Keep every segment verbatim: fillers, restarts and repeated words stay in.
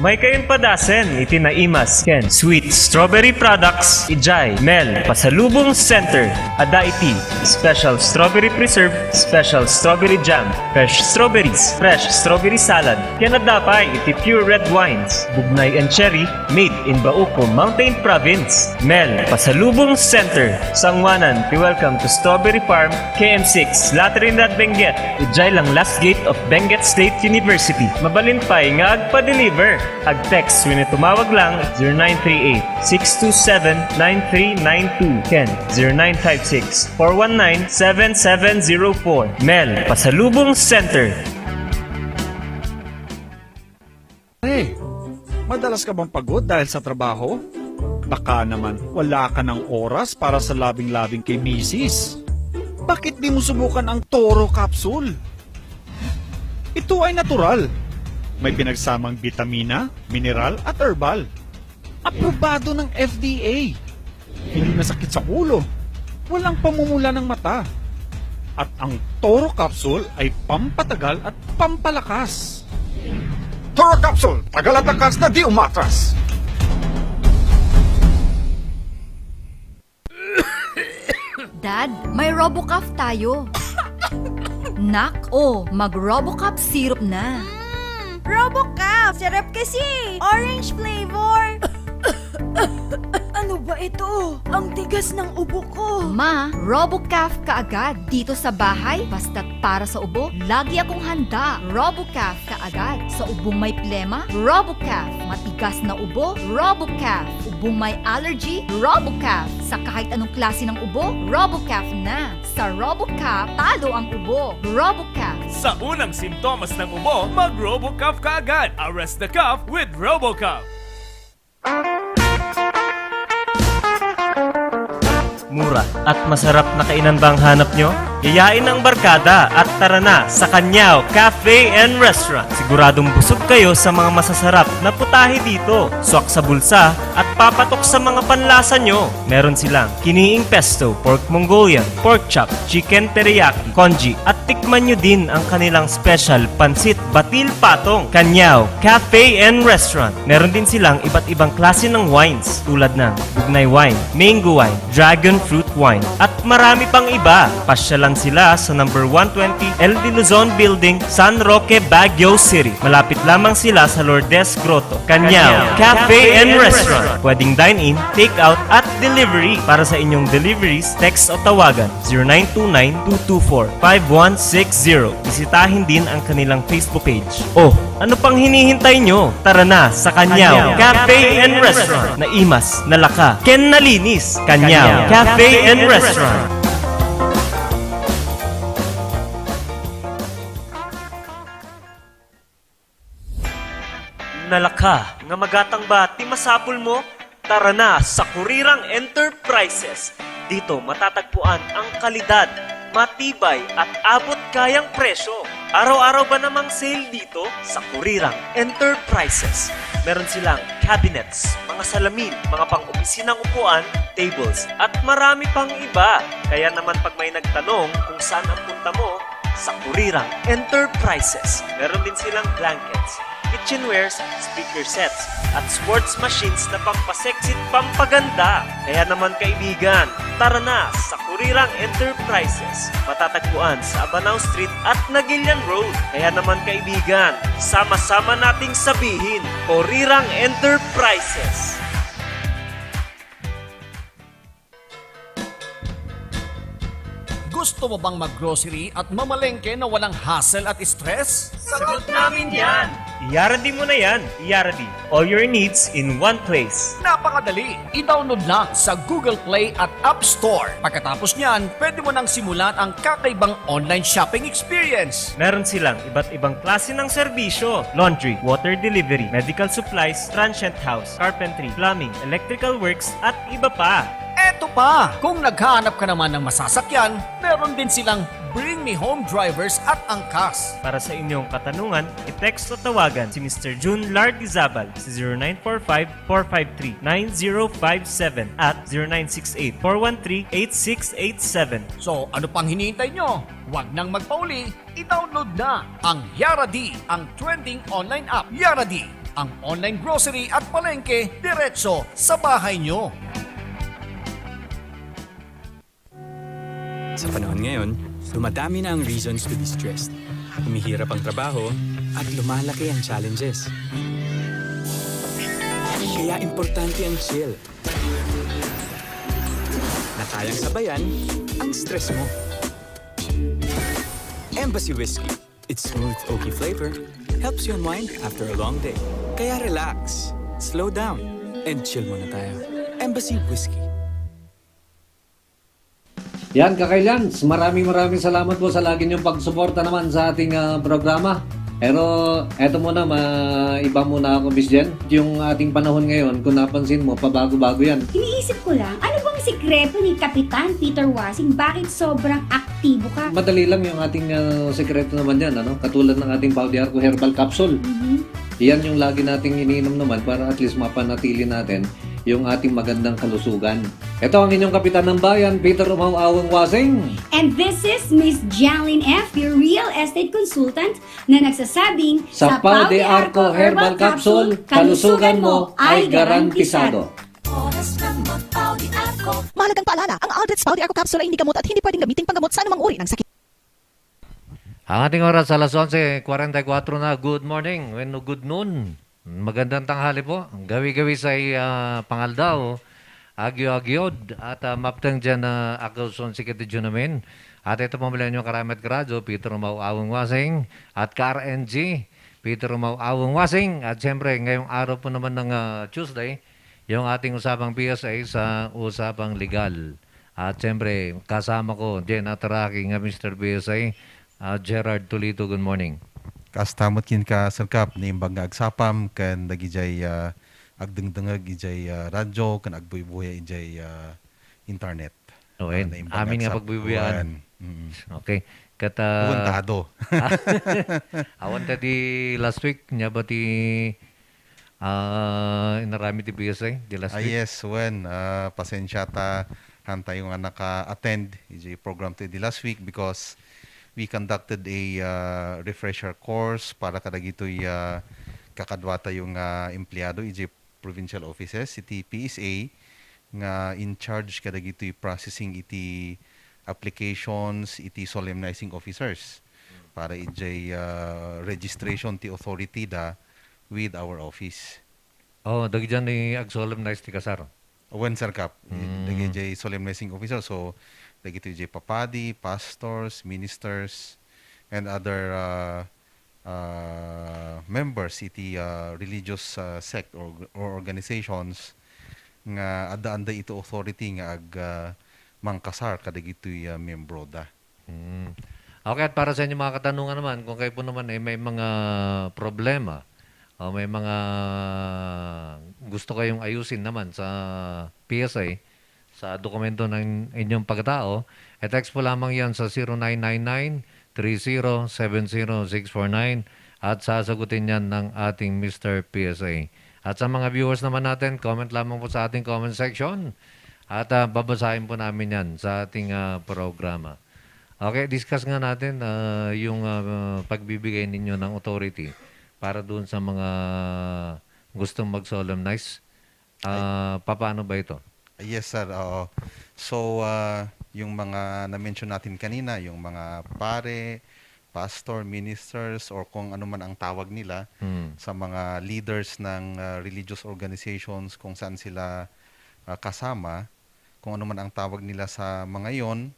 Maikayun padasen iti naimas ken sweet strawberry products idiay Mel Pasalubong Center. Adda iti special strawberry preserve, special strawberry jam, fresh strawberries, fresh strawberry salad, ken adda pay iti pure red wines, Bugnay and Cherry, made in Bauco, Mountain Province. Mel Pasalubong Center, sanguanan ti Welcome to Strawberry Farm, K M six, La Trinidad, Benguet, idiay lang last gate of Benguet State University. Mabalin pay nga agpa-deliver. Ag-text wenno tumawag lang zero nine three eight, six two seven, nine three nine two ken zero nine five six, four one nine, seven seven zero four. Mel Pasalubong Center. Hey, madalas ka bang pagod dahil sa trabaho? Baka naman wala ka ng oras para sa labing-labing kay misis. Bakit di mo subukan ang Toro Capsule? Ito ay natural. May pinagsamang bitamina, mineral at herbal. Aprobado ng F D A. Hindi masakit sa ulo. Walang pamumula ng mata. At ang Toro Capsule ay pampatagal at pampalakas. Toro Capsule, tagal at lakas na di umatras. Dad, may Robocough tayo. Nak, oh, mag-Robocough syrup na. Mm, Robocough! Sarap kasi! Orange flavor! Ano ba ito? Ang tigas ng ubo ko! Ma, Robocough ka agad. Dito sa bahay, basta't para sa ubo, lagi akong handa. Robocough ka agad. Sa ubong may plema, Robocough. Matigas na ubo, Robocough. Ubong may allergy, Robocough. Sa kahit anong klase ng ubo, Robocough na. Sa Robocough, talo ang ubo. Robocough. Sa unang simptomas ng ubo, mag-Robocough ka agad. Arrest the cough with Robocough. Mura at masarap na kainan ba ang hanap nyo? Yayain ang barkada at tara na sa Kanyao Cafe and Restaurant. Siguradong busog kayo sa mga masasarap na putahe dito. Swak sa bulsa at papatok sa mga panlasa nyo. Meron silang kiniing pesto, pork Mongolian, pork chop, chicken teriyaki, congee, at tikman nyo din ang kanilang special pansit batil patong. Kanyao Cafe and Restaurant. Meron din silang iba't ibang klase ng wines tulad ng bugnay wine, mango wine, dragon fruit wine, at marami pang iba. Pasyalan sila sa number one twenty L de Luzon Building, San Roque, Baguio City. Malapit lamang sila sa Lourdes Grotto. Kanyao Cafe and Restaurant. Pwedeng dine-in, take-out, at delivery. Para sa inyong deliveries, text o tawagan zero nine two nine two two four five one six zero. Bisitahin din ang kanilang Facebook page. Oh, ano pang hinihintay nyo? Tara na sa Kanyao Cafe and Restaurant. Naimas, nalaka, ken nalinis. Kanyao Cafe and Restaurant. Nalaka nga magatang ba ti masapul mo? Tara na sa Kurirang Enterprises. Dito matatagpuan ang kalidad, matibay at abot kayang presyo. Araw-araw ba namang sale dito? Sa Kurirang Enterprises, meron silang cabinets, mga salamin, mga pang-opisinang upuan, tables, at marami pang iba. Kaya naman pag may nagtanong kung saan ang punta mo, sa Kurirang Enterprises, meron din silang blankets, kitchenwares, speaker sets, at sports machines na pampasexy at pampaganda. Kaya naman kaibigan, tara na sa Kurirang Enterprises. Matatagpuan sa Abanao Street at Naguilian Road. Kaya naman kaibigan, sama-sama nating sabihin, Kurirang Enterprises. Gusto mo bang mag-grocery at mamalengke na walang hassle at stress? Sagot namin yan! Yaradi mo na yan! Yaradi. All your needs in one place. Napakadali! I-download lang sa Google Play at App Store. Pagkatapos niyan, pwede mo nang simulan ang kakaibang online shopping experience. Meron silang iba't ibang klase ng serbisyo, laundry, water delivery, medical supplies, transient house, carpentry, plumbing, electrical works, at iba pa. Eto pa, kung naghahanap ka naman ng masasakyan, meron din silang Bring Me Home drivers at angkas. Para sa inyong katanungan, i-text o tawagan si Mister Jun Lardizabal sa zero nine four five, four five three, nine zero five seven at zero nine six eight, four one three, eight six eight seven. So, ano pang hinihintay nyo? Huwag nang magpauli, i-download na ang Yaradi, ang trending online app. Yaradi, Ang online grocery at palengke diretso sa bahay nyo. Sa panahon ngayon, dumadami na ang reasons to be stressed. Humihirap ang trabaho at lumalaki ang challenges. Kaya importante ang chill. Na kayang sabayan ang stress mo. Embassy Whiskey. Its smooth oaky flavor helps you unwind after a long day. Kaya relax, slow down, and chill muna tayo. Embassy Whiskey. Yan, Kakaylans, maraming maraming salamat po sa lagi niyong pagsuporta naman sa ating, ah, programa. Pero eto muna, ma-, iba muna ako, Miss Jen. Yung ating panahon ngayon, kung napansin mo, pabago-bago yan. Iniisip ko lang, ano bang sikreto ni Kapitan Peter Wasing? Bakit sobrang aktibo ka? Madali lang yung ating, ah, sikreto naman yan, ano? Katulad ng ating Pau de Arco Herbal Capsule. Mhm. Yan yung lagi nating iniinom naman para at least mapanatili natin yung ating magandang kalusugan. Ito ang inyong kapitan ng bayan, Peter Umaw Awang Wasing. And this is Miss Jaline F., your real estate consultant na nagsasabing, sa Pau de Arco Herbal Capsule, kalusugan mo ay garantisado. Oras ng magpau di ako. Mahalagang paalala, ang Aldrich Pau de Arco Capsule ay hindi gamot at hindi pwedeng gamitin panggamot sa anumang uri ng sakit. Ang ating oras, alas onse kuwarenta y kuwatro na. Good morning, wenno good noon. Magandang tanghali po. Gawi-gawi sa, ah, Pangaldaw, Agyo-agyod, at, ah, mapteng dyan na Aguston Secretary Junamin. At ito po muli ang inyong karamay-karadyo, Peter Umaw Awang Wasing, at ka-R N G, Peter Umaw Awang Wasing. At siyempre, ngayong araw po naman ng, ah, Tuesday, yung ating usapang P S A sa usapang legal. At siyempre, kasama ko, Jen Ataraki nga Mister P S A, ah, Gerard Tolito, good morning. Kasta met kenka, Sir Kap, naimbag nga agsapam ken dagidiay, ah, agdengdengngeg idiay, ah, radyo ken agbuybuya idiay, ah, internet. Wen, ah, naimbag amin nga agsap-, pagbuybuyaan. Wen. Mm. Okay. Ket, ah, awan ta di last week, nya ba ti, ah, inaramid ti P S A di last week? Ah, yes, wen. Ah, pasensia ta, han tayo nga naka-attend idiay program ti di last week because we conducted a, ah, refresher course para kadagitoy, ah, kakaduatayo nga empleyado idiay provincial offices iti P S A nga in charge kadagitoy processing iti applications iti solemnizing officers para idiay, ah, registration ti authority da with our office. Oh, dagidiay ni ag-solemnize ti kasar. Wen, Sir Kap. Mm. Dagidiay solemnizing officer. So, dagiti idiay papadi, pastors, ministers, and other, ah, ah, members iti, ah, religious, ah, sect or, or organizations nga addaanda iti authority nga ag, ah, mangkasar kadagitoy, ah, membroda. Mm. Okay, at para sa inyong mga katanungan naman, kung kayo po naman ay may mga problema o may mga gusto kayong ayusin naman sa P S A, sa dokumento ng inyong pagkatao, e-text po lamang yan sa zero nine nine nine three zero seven zero six four nine at sasagutin yan ng ating Mister P S A. At sa mga viewers naman natin, comment lamang po sa ating comment section at, ah, babasahin po namin yan sa ating, ah, programa. Okay, discuss nga natin, ah, yung, ah, pagbibigay ninyo ng authority para doon sa mga gustong mag-solemnize. Ay. Ah, papaano ba ito? Yes, sir. Oo. So, ah, yung mga na-mention natin kanina, yung mga pare, pastor, ministers, or kung ano man ang tawag nila, Hmm. sa mga leaders ng, ah, religious organizations kung saan sila, ah, kasama, kung ano man ang tawag nila sa mga yon,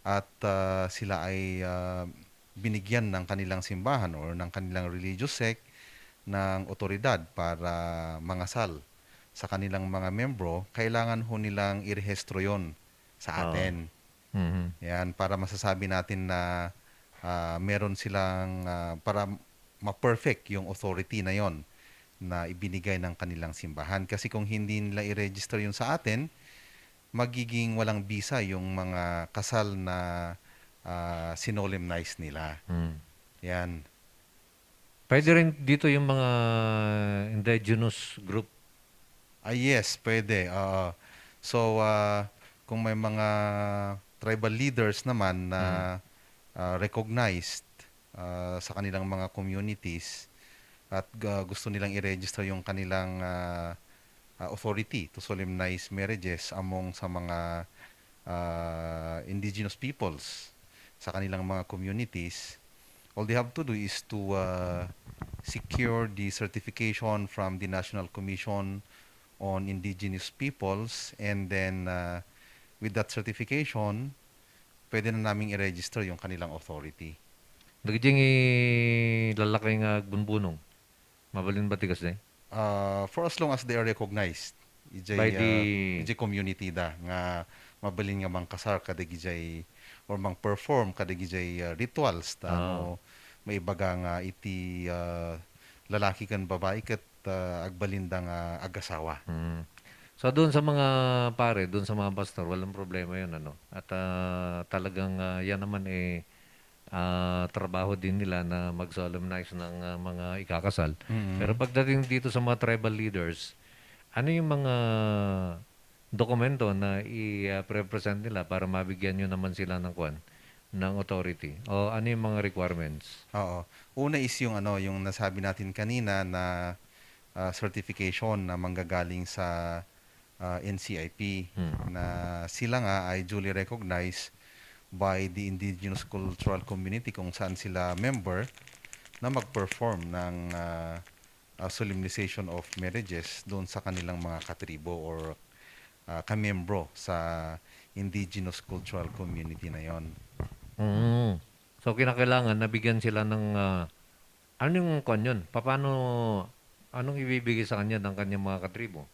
at, ah, sila ay, ah, binigyan ng kanilang simbahan or ng kanilang religious sect ng otoridad para mangasal sa kanilang mga miyembro, kailangan ho nilang irehistro yon sa Oo. atin. Mhm. Yan, para masasabi natin na, ah, meron silang, ah, para ma-perfect yung authority na yon na ibinigay ng kanilang simbahan. Kasi kung hindi nila i-register yun sa atin, magiging walang bisa yung mga kasal na, ah, sinolemnize nila. Hmm. Yan. Pwede rin dito yung mga indigenous group. Ah, yes, pwede. Oo. So, ah, kung may mga tribal leaders naman na, Hmm. ah, recognized, ah, sa kanilang mga communities, at, ah, gusto nilang i-register yung kanilang, ah, ah, authority to solemnize marriages among sa mga, ah, indigenous peoples sa kanilang mga communities, all they have to do is to, ah, secure the certification from the National Commission on Indigenous Peoples, and then, ah, with that certification, pwede na naming i-register yung kanilang authority. Dagiti nga lalaki nga agbunbunong, mabalin ba ti kasdi? Ah, for as long as they are recognized, ijay, By the ah, ijay community da nga mabalin nga mangkasar kadagijay or mang-perform kadagijay, ah, rituals ta Ah. no maibaga nga iti, ah, lalaki ken babae ket, ah, agbalinda nga agasawa. Mm. So, doon sa mga pare, doon sa mga pastor, walang problema yun, ano? At, ah, talagang, ah, yan naman, eh, ah, trabaho din nila na mag-solemnize ng, ah, mga ikakasal. Mm. Pero pagdating dito sa mga tribal leaders, ano yung mga dokumento na i, ah, pre-present nila para mabigyan nyo naman sila ng kwan, ng authority? O ano yung mga requirements? Oo. Una is yung ano, yung nasabi natin kanina na, ah, certification na manggagaling sa, ah, N C I P Hmm. na sila nga ay duly recognized by the indigenous cultural community kung saan sila member na mag-perform ng, ah, ah, solemnization of marriages doon sa kanilang mga katribo or, ah, kamiyembro sa indigenous cultural community na yon. Mm. So, kinakailangan nabigyan sila ng, ah, anong kwan yun? Papaano, anong ibibigay sa kanya ng kanyang mga katribo?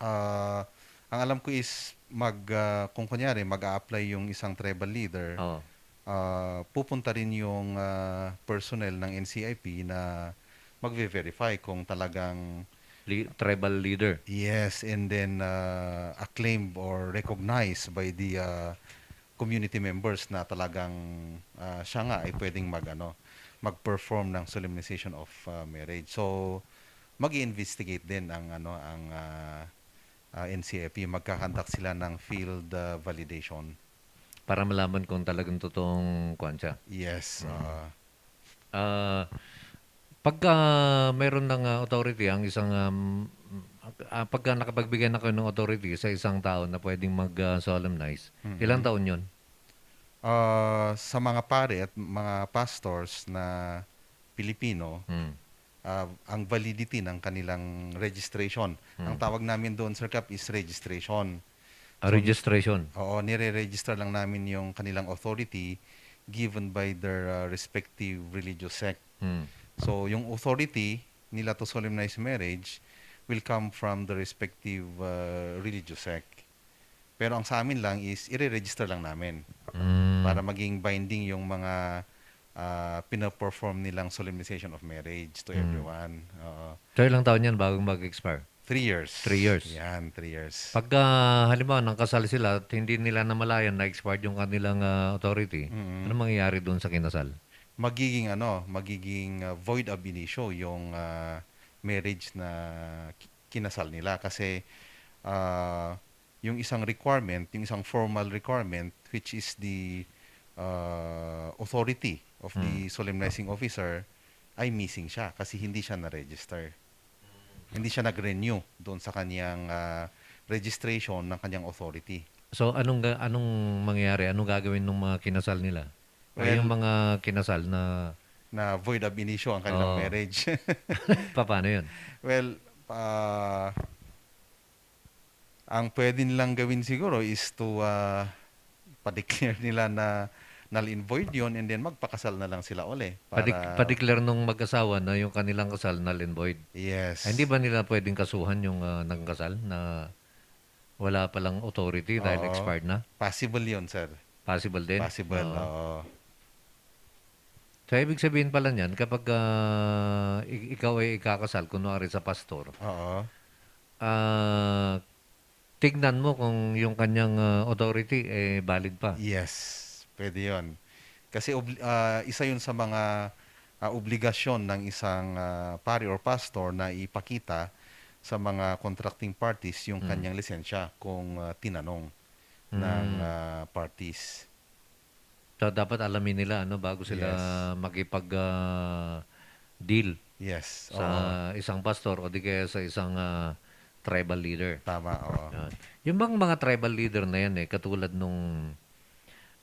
Ah, ang alam ko is mag, ah, kung kunyari mag-a-apply yung isang tribal leader, Oo. ah, pupunta rin yung, ah, personnel ng N C I P na magve-verify kung talagang Li-, tribal leader. Yes, and then, ah, acclaimed or recognized by the, ah, community members na talagang, ah, siya nga ay pwedeng mag-ano, mag-perform ng solemnization of, ah, marriage. So, mag-i-investigate din ang ano, ang, ah, ah, N C I P, magkakandak sila ng field, ah, validation. Para malaman kung talagang totoong kwan siya. Yes, Mm. ah. Ah, pagka meron ng, ah, authority ang isang, um, ah, pagka nakapagbigay na kayo ng authority sa isang tao na pwedeng mag, ah, solemnize, Mm. ilang taon yun? Ah, sa mga pare at mga pastors na Pilipino, Mm. ah, ang validity ng kanilang registration. Ang Mm. tawag namin doon, Sir Cap, is registration. Ah, So, registration. Oo, nire-register lang namin yung kanilang authority given by their, ah, respective religious sect. Mm. So, yung authority nila to solemnize marriage will come from the respective, ah, religious sect. Pero ang sa amin lang is ire-register lang namin Mm. para maging binding yung mga, ah, pinaperform nilang solemnization of marriage to Mm. everyone. Oo. So, ilang taon yan bago mag-expire? Three years. Three years. Yan, three years. Pagka, halimbawa, nangkasal sila at hindi nila namalayan na expired yung kanilang, ah, authority, Mm. ano mangyayari doon sa kinasal? Magiging, ano, magiging, ah, void ab initio yung, ah, marriage na ki-, kinasal nila. Kasi, ah, yung isang requirement, yung isang formal requirement, which is the, ah, authority of the Mm. solemnizing officer, ay missing siya kasi hindi siya na-register. Hindi siya nag-renew doon sa kanyang, ah, registration ng kanyang authority. So, anong ga-, anong mangyayari? Anong gagawin ng mga kinasal nila? Ay, Well, yung mga kinasal na na void ab initio ang kanilang Oo. marriage. Paano yun? Well, ah, ang pwede nilang gawin siguro is to, ah, pa-declare nila na null and void yun, and then magpakasal na lang sila uli Padik-, para pa-declare nung mag-asawa na yung kanilang kasal null and void. Yes. Ay, hindi ba nila pwedeng kasuhan yung, ah, nagkasal na wala palang authority dahil Oo. expired na? Possible yun, sir. Possible din? Possible, Oo. oo. So, ibig sabihin pala niyan, kapag, ah, i-, ikaw ay ikakasal, kunwari sa pastor, Oo. ah, tignan mo kung yung kanyang, ah, authority, eh, valid pa. Yes, pwede yun. Kasi obli-, ah, isa yun sa mga, ah, obligasyon ng isang, ah, pari or pastor na ipakita sa mga contracting parties yung Hmm. kanyang lisensya kung, ah, tinanong ng, Hmm. ah, parties. So, dapat alamin nila, ano, bago sila Yes. makipag, ah, deal. Yes, sa oo. Isang pastor o di kaya sa isang, ah, tribal leader. Tama, oo. Yan. Yung bang mga tribal leader na yan eh, katulad nung,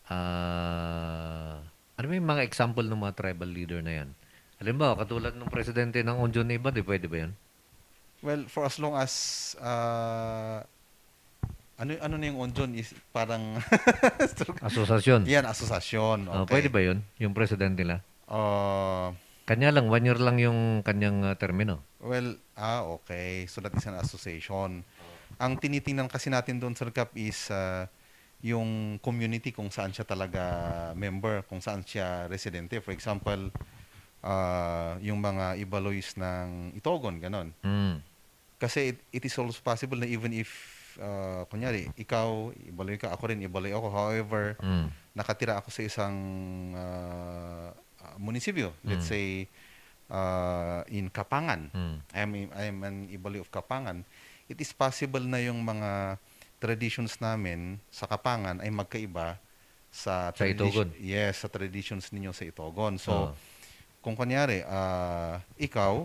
ah, ano ba yung mga example ng mga tribal leader na yan? Halimbawa, katulad nung presidente ng Union Iba, di pwede ba yun? Well, for as long as, ah, ano, ano na yung Union is parang Asosasyon. Yan, asosasyon. Oh, okay. Pwede ba yun? Yung president nila? Ah, Kanya lang, one year lang yung kanyang, ah, termino. Well, ah, okay. So that is an association. Ang tinitingnan kasi natin doon, Sir Kap, is, ah, yung community kung saan siya talaga member, kung saan siya residente. For example, ah, yung mga Ibaloys ng Itogon, ganon. Mm. Kasi it, it is also possible na even if, ah, kunyari, ikaw, Ibaloy ka, ako rin, Ibaloy ako. However, Mm. nakatira ako sa isang, ah, ah, munisipyo, let's Mm. say, ah, in Kapangan. Mm. I am, I am an Ibaloy of Kapangan. It is possible na yung mga traditions namin sa Kapangan ay magkaiba sa Sa tradition, Itogon. Yes, sa traditions ninyo sa Itogon. So, Oo. kung kunyari, ah, ikaw,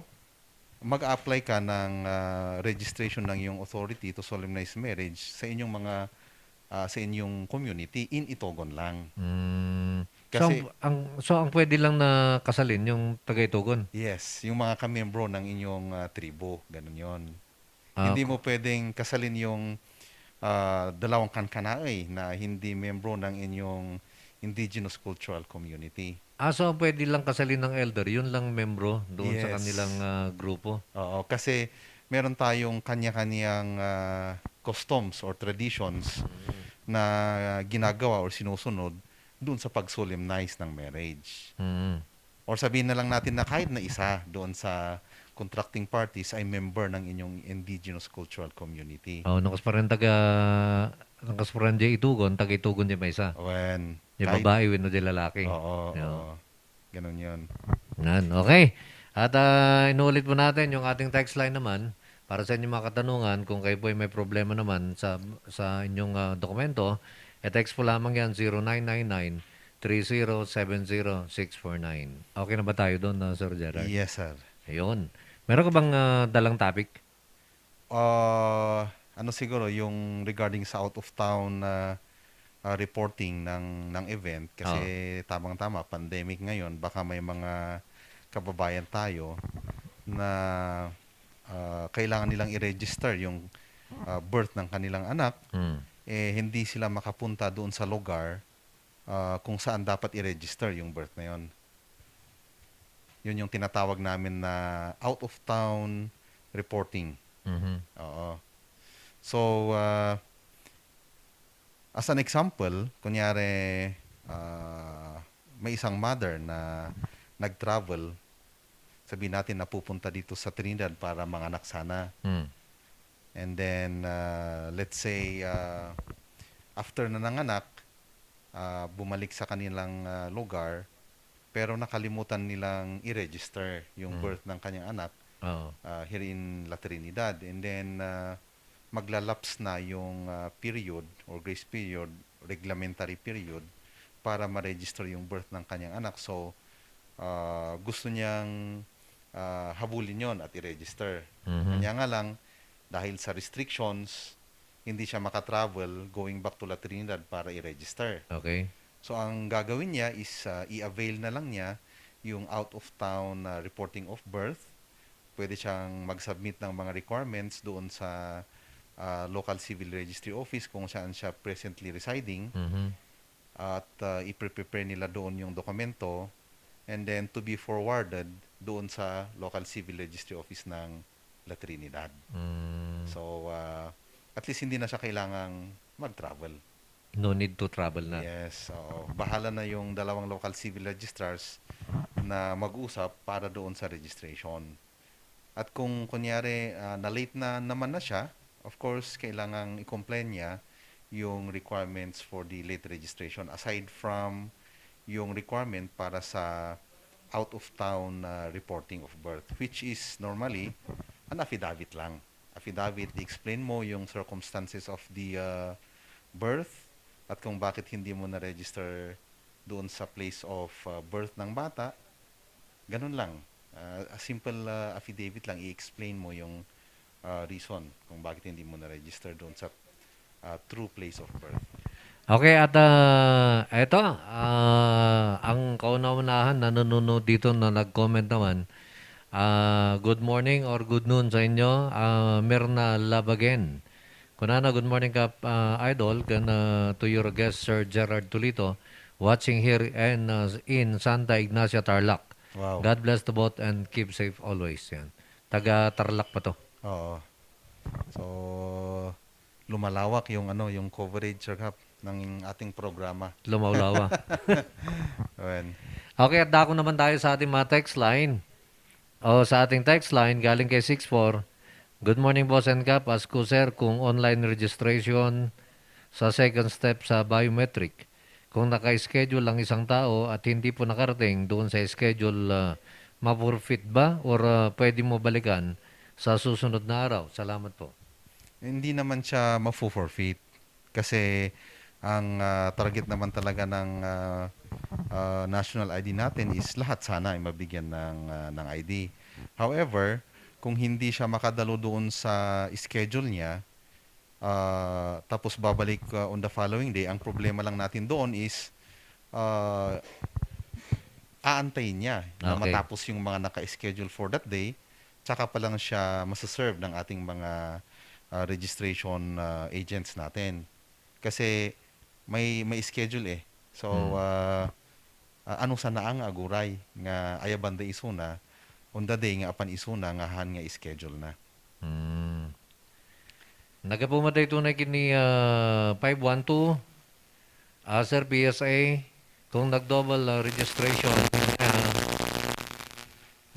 mag-a-apply ka ng, ah, registration ng iyong authority to solemnize marriage sa inyong mga, ah, sa inyong community in Itogon lang. Mm. So, Kasi ang, ang, so, ang pwede lang na kasalin yung taga-Itogon? Yes, yung mga kamiyembro ng inyong, ah, tribo, ganun yon. Ah, Hindi ko mo pwedeng kasalin yung, ah, dalawang kankanaey na hindi miyembro ng inyong indigenous cultural community. Ah, so ang pwede lang kasalin ng elder, yun lang membro doon sa Yes. kanilang, ah, grupo? Oo, kasi meron tayong kanya-kanyang, ah, customs or traditions Mm. na ginagawa or sinusunod doon sa pag-solemnize ng marriage. Mm. Or sabihin na lang natin na kahit na isa doon sa contracting parties ay member ng inyong indigenous cultural community. Oh, nakas pa rin taga, nakas pa rin di Itogon, taga Itogon di maysa. Wen, Di kahit babae, wenno di lalaki. Oo, Yo. oo. Ganun yun. Nan, okay. At, ah, inuulit po natin yung ating text line naman para sa inyong mga katanungan. Kung kayo po ay may problema naman sa, sa inyong, ah, dokumento, e-text po lamang yan, zero nine nine nine, three zero seven zero six four nine. Okay na ba tayo doon, ah, Sir Gerard? Yes, sir. Ayun. Meron ka bang, ah, dalang topic? Ah, ano siguro, yung regarding sa out of town, ah, ah, reporting ng, ng event, kasi Oo. tamang-tama, pandemic ngayon, baka may mga kababayan tayo na, ah, kailangan nilang i-register yung, ah, birth ng kanilang anak, Mm. eh, hindi sila makapunta doon sa lugar, ah, kung saan dapat i-register yung birth na yon. Yun yung tinatawag namin na out of town reporting. Mhm. Oo. So, ah, as an example, kunyari, ah, may isang mother na nag-travel, sabihin natin napupunta dito sa Trinidad para manganak sana. Hmm. And then, ah, let's say, ah, after na nanganak, ah, bumalik sa kanilang, ah, lugar, pero nakalimutan nilang i-register yung Hmm. birth ng kanyang anak, Oo. ah, here in La Trinidad. And then, ah, maglalapse na yung, ah, period or grace period, reglementary period, para ma-register yung birth ng kanyang anak. So, ah, gusto niyang, ah, habulin yon at i-register. Mhm. Kanya nga lang, dahil sa restrictions, hindi siya maka-travel going back to La Trinidad para i-register. Okay. So, ang gagawin niya is, ah, i-avail na lang niya yung out of town, ah, reporting of birth. Pwede siyang mag-submit ng mga requirements doon sa, ah, local civil registry office kung saan siya presently residing. Mhm. At, ah, ipre-prepare nila doon yung dokumento and then to be forwarded doon sa local civil registry office ng La Trinidad. Mm. So, ah, at least hindi na siya kailangang mag-travel. No need to travel na. Yes, oo. Bahala na yung dalawang local civil registrars na mag-usap para doon sa registration. At kung kunyari, ah, na-late na naman na siya, of course, kailangang i-comply niya yung requirements for the late registration. Aside from yung requirement para sa out-of-town, ah, reporting of birth, which is normally an affidavit lang. Affidavit, i-explain mo yung circumstances of the, ah, birth at kung bakit hindi mo na-register doon sa place of, ah, birth ng bata. Ganun lang. Ah, a simple, ah, affidavit lang, i-explain mo yung, ah, reason kung bakit hindi mo na-register doon sa, ah, true place of birth. Okay, at, ah, eto, ah, ang kauna-unahan na nanonood dito na nag-comment naman, ah, good morning or good noon sa inyo, ah, Mirna Labagen. Kunana, "Good morning, Kap, ah, Idol, ken, ah, to your guest, Sir Gerard Tulito, watching here in, ah, in Santa Ignacia, Tarlac. Wow. God bless to both and keep safe always." Yan. Taga Tarlac pa to. Oo. So, lumalawak yung, ano, yung coverage, Sir Kap, ng ating programa. Lumawlawa. Ayan. Okay, at dako naman tayo sa ating mga text line. O, sa ating text line, galing kay six four, "Good morning, Boss and Kap. Ask ko, sir, kung online registration sa second step sa biometric, kung naka-schedule ang isang tao at hindi po nakarating doon sa schedule, ah, ma-forfeit ba or, ah, pwede mo balikan sa susunod na araw? Salamat po." Hindi naman siya ma-forfeit. Kasi ang, ah, target naman talaga ng, ah, ah, national I D natin is lahat sana ay mabigyan ng, ah, ng I D. However, kung hindi siya makadalo doon sa schedule niya, ah, tapos babalik, ah, on the following day, ang problema lang natin doon is, ah, aantayin niya na Okay. matapos yung mga naka-schedule for that day, tsaka pa lang siya masaserve ng ating mga, ah, registration, ah, agents natin. Kasi may, may schedule eh. So, Hmm. ah, ah, ano sana ang aguray nga ayabanda isuna, on the day nga apan isuna nga han nga schedule na. Hmm. Nagapu met daytoy kini, ah, five one two. Ah, Sir P S A, kung nag-double, ah, registration, ah,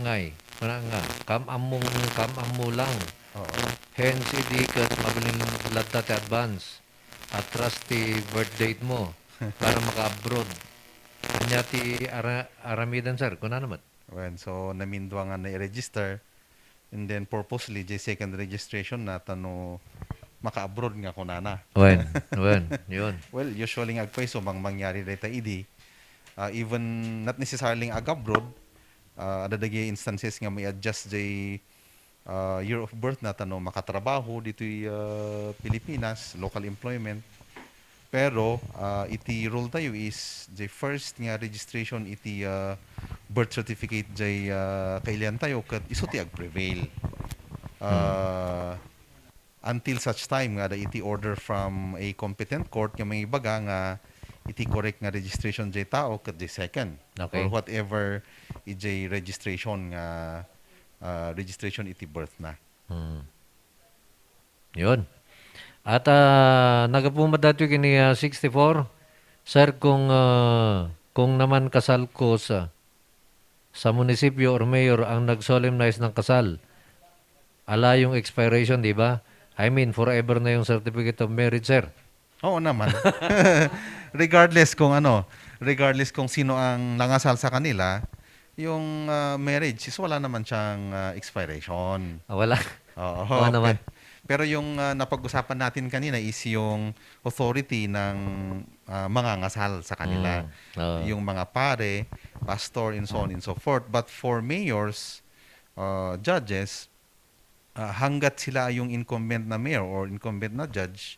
ngay, kuna nga, kam-am mo, kam-am mo lang. Oo. Hence, idi ket mabalin latta ti advance. Atras ti birth date mo para maka-abroad. Ania ti ara-, aramiden, sir? Kunana met. Wen, so, namindua nga nai-register, and then purposely, jay second registration na, tano maka-abroad nga kunana. Wen, wen, yun. Well, usually nga agpayso, mang mangyari dayta idi, ah, even not necessarily nga ag-abroad, ah, adda dagiti instances nga may-adjust jay, ah, year of birth na, tano makatrabaho ditoy, ah, Pilipinas, local employment. Pero, ah, iti rule tayo is the first nga registration iti, ah, birth certificate jay, ah, kailian tayo ket isu ti agprevail. Hmm. Ah, until such time nga adda iti order from a competent court nga mangibaga nga iti correct nga registration jay tao ket jay second. Okay. Or whatever ijay registration nga, ah, registration iti birth na. Hmm. Yun. At, ah, nagapu met daytoy kini, ah, sixty-four. Sir, kung, ah, kung naman kasal ko sa, sa munisipyo or mayor ang nag-solemnize ng kasal, ala yung expiration, di ba? I mean, forever na yung certificate of marriage, sir. Oo naman. Regardless kung ano, regardless kung sino ang nangasal sa kanila, yung, ah, marriage is wala naman siyang, ah, expiration. Ah, wala. Oo, Oo naman. pe-, pero yung, ah, napag-usapan natin kanina is yung authority ng, ah, mangangasal sa kanila. Mm, oo. Yung mga pare, pastor, and so on and so forth. But for mayors, ah, judges, ah, hanggat sila yung incumbent na mayor or incumbent na judge,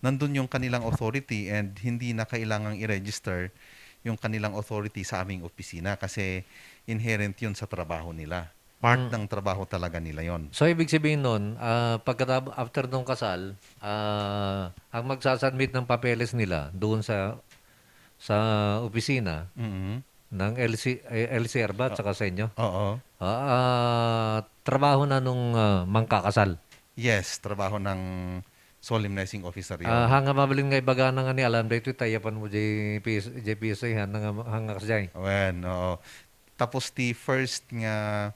nandun yung kanilang authority and hindi na kailangang i-register yung kanilang authority sa aming opisina kasi inherent yun sa trabaho nila. Part Mm. ng trabaho talaga nila yon. So, ibig sabihin nun, ah, pagkata-, after nung kasal, ah, ang magsasubmit ng papeles nila doon sa, sa opisina Mm-hmm. ng L C, eh, L C R ba, Ah, tsaka sa inyo? Oo. Ah, ah, trabaho na nung, ah, mangkakasal? Yes, trabaho ng solemnizing officer Ah, yon. Hanga mabalin nga ibaga na nga ni alam daytoy tayapan mo jay P S, jay P S A, ha, nga, hanga ka jay. Wen, oo. Tapos ti first nga,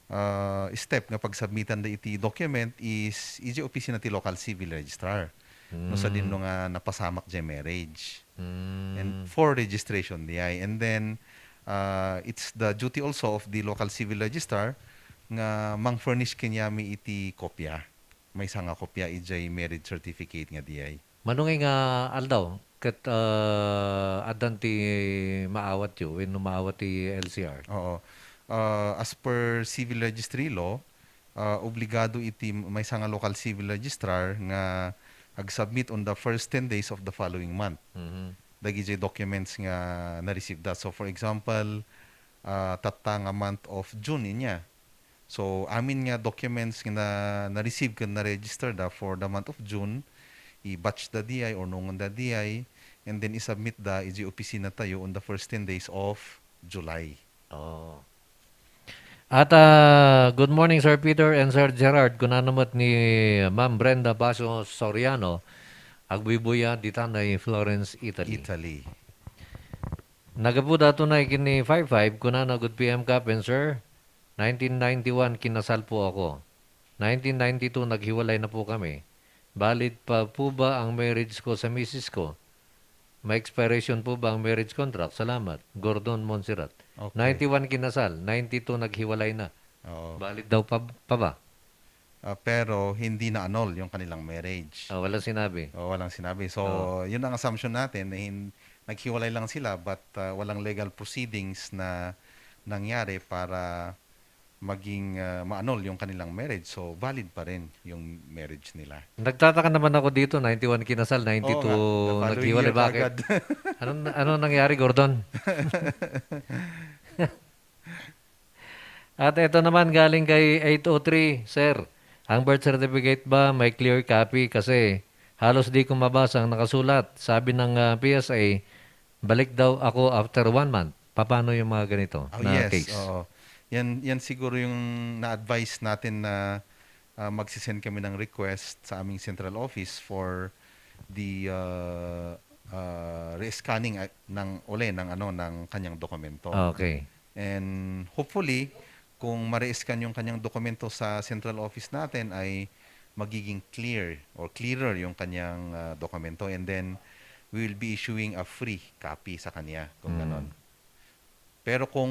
ah, step nga pagsubmitan da iti document is ijay opisina ti local civil registrar. No sa Mm. dinno nga napasamak jay marriage. Mm. And for registration, di ay. And then, ah, it's the duty also of the local civil registrar nga mang-furnish kenyami iti kopya. Maysa nga kopya ijay marriage certificate nga di ay. Mano ngay nga aldaw ket, ah, addan ti maawatyo wenno maawat ti L C R? Oo. Ah, as per civil registry law, ah, obligado iti maysa nga local civil registrar nga ag-submit on the first ten days of the following month. Mhm. Dagiti documents nga na-receive da. So, for example, ah, tatta nga month of June inya. So, amin nga documents nga na, na-receive ken na-register da for the month of June, i-batch da diay or nungon da diay, and then i-submit da iti opisina tayo on the first ten days of July. Oh. At, ah, good morning, Sir Peter and Sir Gerard. Kunana met ni Ma'am Brenda Baso Soriano, agbuybuya ditan ay Florence, Italy. Italy. Nagapu dato na ikini five five, kunana, "Good P M Kap and Sir, nineteen ninety-one kinasal po ako. Nineteen ninety-two naghiwalay na po kami. Valid pa po ba ang marriage ko sa misis ko? May expiration po ba ang marriage contract? Salamat. Gordon Montserrat." Okay. Ninety-one kinasal, ninety-two naghiwalay na. Oo. Valid daw pa, pa ba? Ah, pero hindi na-annul yung kanilang marriage. Ah, walang sinabi. Oh, walang sinabi. So, Oh. yun ang assumption natin, na hin-, naghiwalay lang sila, but, ah, walang legal proceedings na nangyari para maging, ah, ma-annul yung kanilang marriage. So, valid pa rin yung marriage nila. Nagtataka naman ako dito, ninety-one kinasal, Oo ninety-two nga, the following naghiwalay. Year Bakit? Agad. Anong, anong nangyari, Gordon? At eto naman, galing kay eight oh three, "Sir, ang birth certificate ba may clear copy? Kasi halos di ko mabasa ang nakasulat. Sabi ng, ah, P S A, balik daw ako after one month." Paano yung mga ganito Oh, na yes, case? Oo. Yan, yan siguro yung na-advise natin na, ah, magsisend kami ng request sa aming central office for the, ah, ah, re-scanning, ah, ng uli ng, ano, ng kanyang dokumento. Okay. And hopefully, kung ma-re-scan yung kanyang dokumento sa central office natin, ay magiging clear or clearer yung kanyang, ah, dokumento. And then, we will be issuing a free copy sa kanya, kung Mm. ganon. Pero kung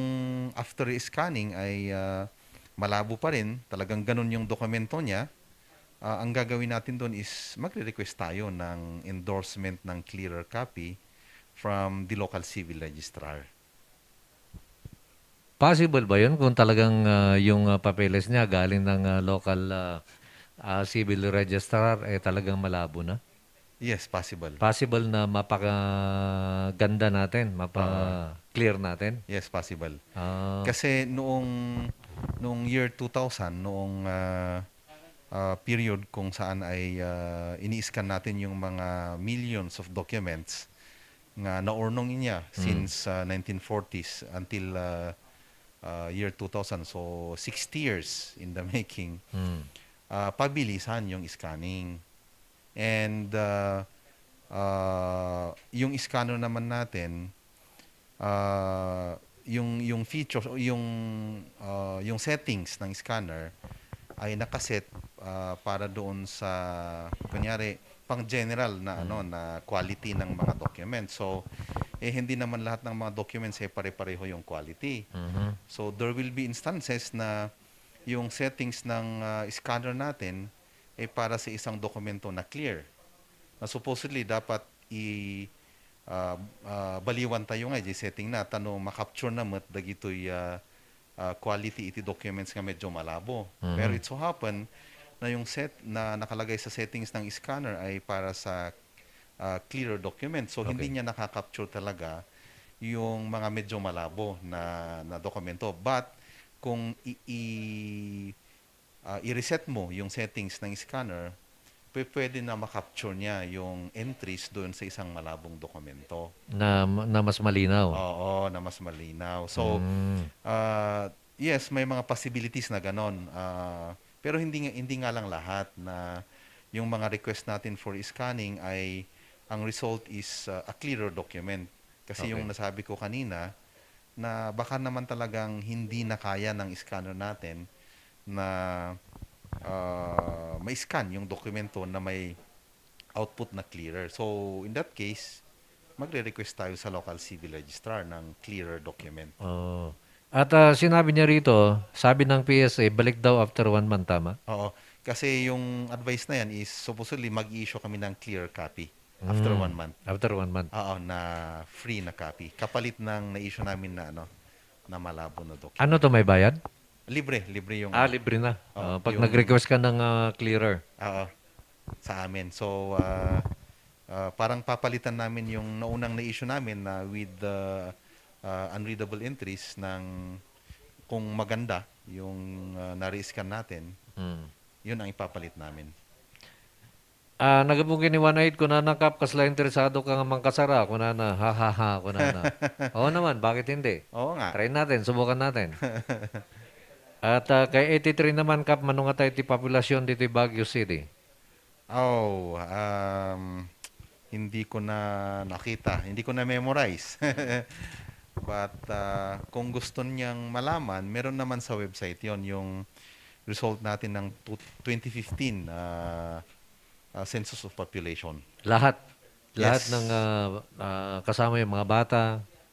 after scanning ay, ah, malabo pa rin, talagang ganun yung dokumento niya, ah, ang gagawin natin doon is magre-request tayo ng endorsement ng clearer copy from the local civil registrar. Possible ba yun kung talagang, ah, yung, ah, papeles niya galing ng, ah, local, ah, ah, civil registrar, eh, talagang malabo na? Yes, possible. Possible na mapakaganda natin, mapa-, Oo. clear natin? Yes, possible. Ah. Kasi noong, noong year two thousand, noong, ah, ah, period kung saan ay, ah, ini-scan natin yung mga millions of documents nga naurnong inya Mm. since, ah, nineteen forties until, ah, ah, year two thousand. So, sixty years in the making. Mm. Ah, pabilisan yung scanning. And, ah, ah, yung scanner naman natin, ah, yung, yung features o yung, ah, yung settings ng scanner ay nakaset, ah, para doon sa, kunyari, pang general na, ano, Mm. na quality ng mga documents. So, eh, hindi naman lahat ng mga documents ay pare-pareho yung quality. Mhm. So, there will be instances na yung settings ng, ah, scanner natin ay para sa isang dokumento na clear. Na supposedly dapat i-, ah, ah, baliwan tayo nga, di setting na, tano ma-capture na met dagitoy, ah, ah, quality iti documents nga medyo malabo. Mhm. Pero it so happen na yung set, na nakalagay sa settings ng scanner ay para sa, ah, clearer document. So, hindi Okay. niya naka-capture talaga yung mga medyo malabo na, na dokumento. But kung i-, i-, ah, i-reset mo yung settings ng scanner, pwe-, pwede na ma-capture niya yung entries doon sa isang malabong dokumento. Na, na mas malinaw. Oo, na mas malinaw. So, Mm. ah, yes, may mga possibilities na ganon. Ah, pero hindi nga, hindi nga lang lahat na yung mga request natin for scanning ay ang result is, ah, a clearer document. Kasi Okay. yung nasabi ko kanina, na baka naman talagang hindi na kaya ng scanner natin na, ah, ma-scan yung dokumento na may output na clearer. So, in that case, magre-request tayo sa local civil registrar ng clearer document. Oo. At, ah, sinabi niya rito, sabi ng P S A, balik daw after one month, tama? Oo. Kasi yung advice na yan is supposedly mag-i-issue kami ng clear copy after Mm. one month. After one month. Oo, na free na copy. Kapalit ng na-issue namin na ano, na malabo na document. Ano to, may bayad? Libre, libre yung Ah, libre na. Oo, Ah, pag yung nag-request ka ng, ah, clearer. Oo. Sa amin. So, ah, ah, parang papalitan namin yung naunang na-issue namin na with the, ah, unreadable entries ng kung maganda yung, ah, nare-scan natin, Hmm. yun ang ipapalit namin. Ah, nagabunggi ni one eight, kunana, "Kap, kasla interesado ka nga mangkasara?" Kunana, "Ha, ha, ha," kunana. Oo naman, bakit hindi? Oo nga. Try natin, subukan natin. At, ah, kay eighty-three naman, Kap, mano nga tayo ti populasyon dito Baguio City? Oh, um, hindi ko na nakita, hindi ko na memorize. But, ah, kung gusto niyang malaman, meron naman sa website yon yung result natin ng tu-, twenty fifteen, ah, ah, Census of Population. Lahat? Lahat Yes. ng, ah, ah, kasama yung mga bata?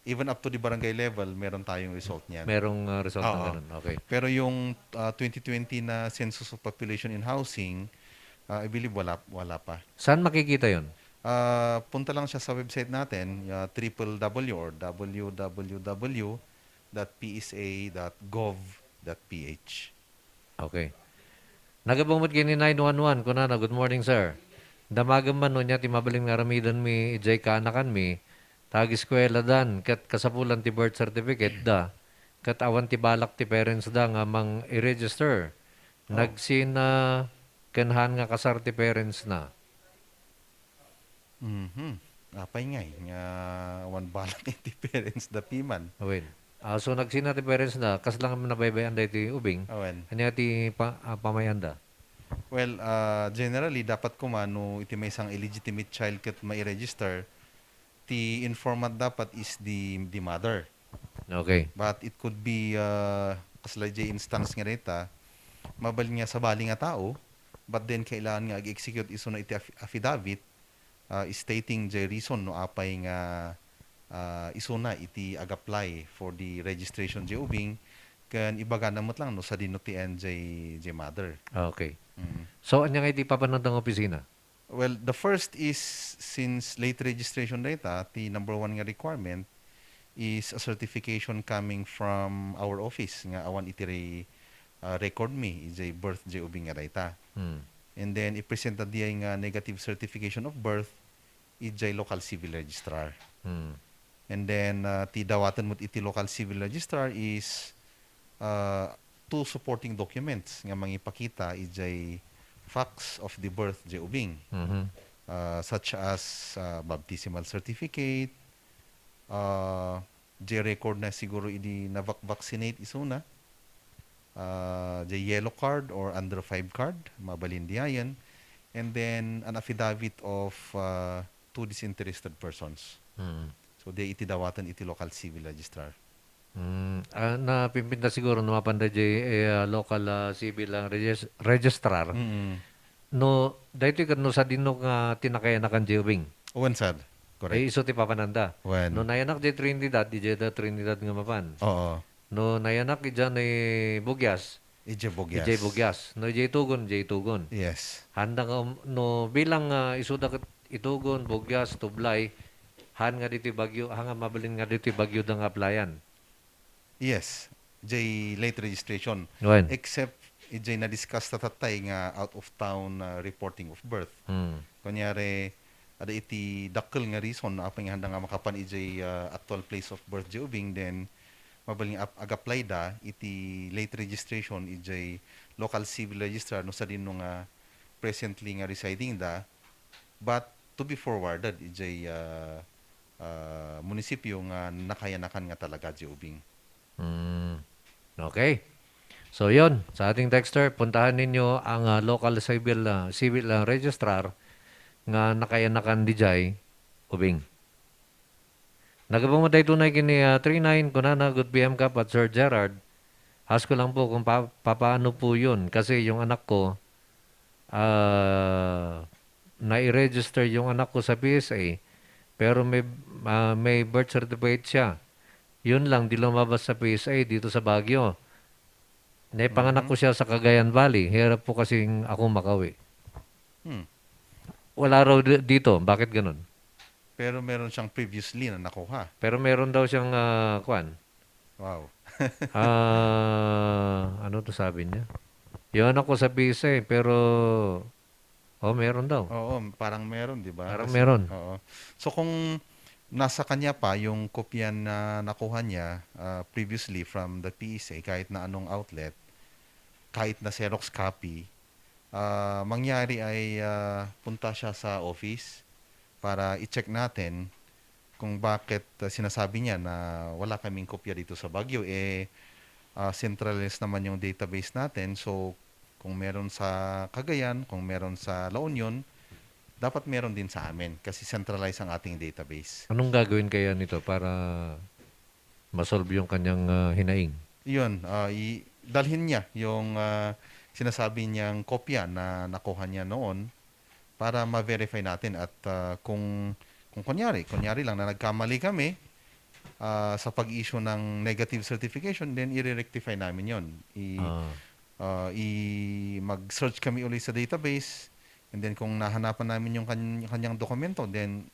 Even up to the barangay level, meron tayong result niyan. Merong, ah, result ng Oo. ganun. Okay. Pero yung, ah, twenty twenty na Census of Population and Housing, ah, I believe wala, wala pa. Saan makikita yun? Ah, punta lang siya sa website natin, ah, triple W or W W W dot P S A dot gov dot P H. Okay. Nagabungod kini nine one one, kunana, "Good morning, sir. Damagem man no ania ti mabalin nga aramidenmi idiay kaanakanmi, ta ageskueladan, ket kasapulan ti birth certificate da, ket awan ti balak ti parents da nga mang-i-register. Oh. Nagsina ken han nga kasar ti parents na." Mhm. Apay ngay nga awan balak iti parents da piman? Awen. Ah, so nagsina ti parents na, kasla nga nabaybay-an daytoy ubing? Awen. Ania ti pa-, ah, pamay-anda? Well, ah, generally, dapat koma no iti maysa nga illegitimate child ket mai-register, ti informant dapat is the, the mother. Okay. But it could be, ah, kasla jay instance nga dayta, mabalin nga sabali nga tao, but then kailangan nga ag-execute isuna iti aff-, affidavit, ah, stating jay reason no apay nga, ah, isuna iti ag-apply for the registration jay ubing, ken ibagana met lang no sadino ti end jay, jay mother. Okay. Mm. So, ania nga iti papananda nga opisina? Well, the first is, since late registration dayta, ti number one nga requirement is a certification coming from our office nga awan iti re-, ah, record mi, ijay birth jay ubing nga dayta. Hmm. And then, ipresenta diay nga negative certification of birth, ijay local civil registrar. Hmm. And then, ah, ti dawaten met iti local civil registrar is, ah, two supporting documents nga mangipakita ijay facts of the birth jay ubing. Mhm. Ah, such as, ah, baptismal certificate, ah, jay record na siguro idi na-vac-, vaccinate isuna. Ah, jay yellow card or under five card, mabalin diayen. And then, an affidavit of, ah, two disinterested persons. Mm. So, diay iti dawaten iti local civil registrar. Mm, ah, napimpinta siguro no mapanda jay, eh, ah, local, ah, civil, ah, regis-, registrar. Mm. No, daytoy ket no sadino nga ti nakayanakan jay ubing. Wen sad. Correct. Eh, isu ti papananda. Wen. No nayanak jay Trinidad, di jay da Trinidad nga mapan. Oo. No nayanak idiay Bugyas, Ijay Bugyas. Ijay Bugyas. No, ijay Tugon, ijay Tugon. Yes. Handa nga, um, no, bilang, ah, isuda ket i Tugon, Bugyas, Tublay, han nga ditoy Baguio, han nga mabalin nga ditoy Baguio da nga applyan. Yes. Jay late registration. Wen. Except, ijay na-discuss ta tattay nga out of town, ah, reporting of birth. Hmm. Kunyari, ada iti dakkel nga reason no apay nga handa nga makapan ijay, ah, actual place of birth jay ubing, then mabalin nga ap-, ag-apply da iti late registration ijay local civil registrar no sadino nga presently nga residing da, but to be forwarded ijay, ah, ah, munisipyo nga nakayanakan nga talaga jay ubing. Hmm. Okay. So, yun. Sa ating texter, puntahan ninyo ang, ah, local civil, ah, civil, ah, registrar nga nakayanakan dijay ubing. Nagabungod daytoy ken ni, ah, three nine, kunana, "Good P M Kap at Sir Gerard. Ask ko lang po kung pa-, papaano po yun. Kasi yung anak ko, ah, nai-register yung anak ko sa P S A, pero may, ah, may birth certificate siya. Yun lang, di lumabas sa P S A dito sa Baguio. Naipanganak Mhm. ko siya sa Cagayan Valley. Hirap po kasing ako makauwi." Hmm. Wala raw di-, dito. Bakit ganun? Pero meron siyang previously na nakuha. Pero meron daw siyang, ah, kwan. Wow. Ah, ano to sabi niya? Yung anak ko sa P S A, pero, oh, meron daw. Oo, parang meron, di ba? Parang Kasi, meron. Oo. So, kung nasa kanya pa yung kopya na nakuha niya, ah, previously from the P S A, kahit na anong outlet, kahit na Xerox copy, ah, mangyari ay, ah, punta siya sa office para i-check natin kung bakit, ah, sinasabi niya na wala kaming kopya dito sa Baguio. Eh, ah, centralized naman yung database natin. So, kung meron sa Cagayan, kung meron sa La Union, dapat meron din sa amin kasi centralized ang ating database. Anong gagawin kaya nito para ma-solve yung kanyang, ah, hinaing? Yun, ah, i-, dalhin niya yung, ah, sinasabi niyang kopya na nakuha niya noon para ma-verify natin at, ah, kung, kung kunyari, kunyari lang na nagkamali kami, ah, sa pag-issue ng negative certification, then i-rectify namin yon. I-, Ah. ah, i-, mag-search kami uli sa database, and then kung nahanapan namin yung kan-, kanyang dokumento, then,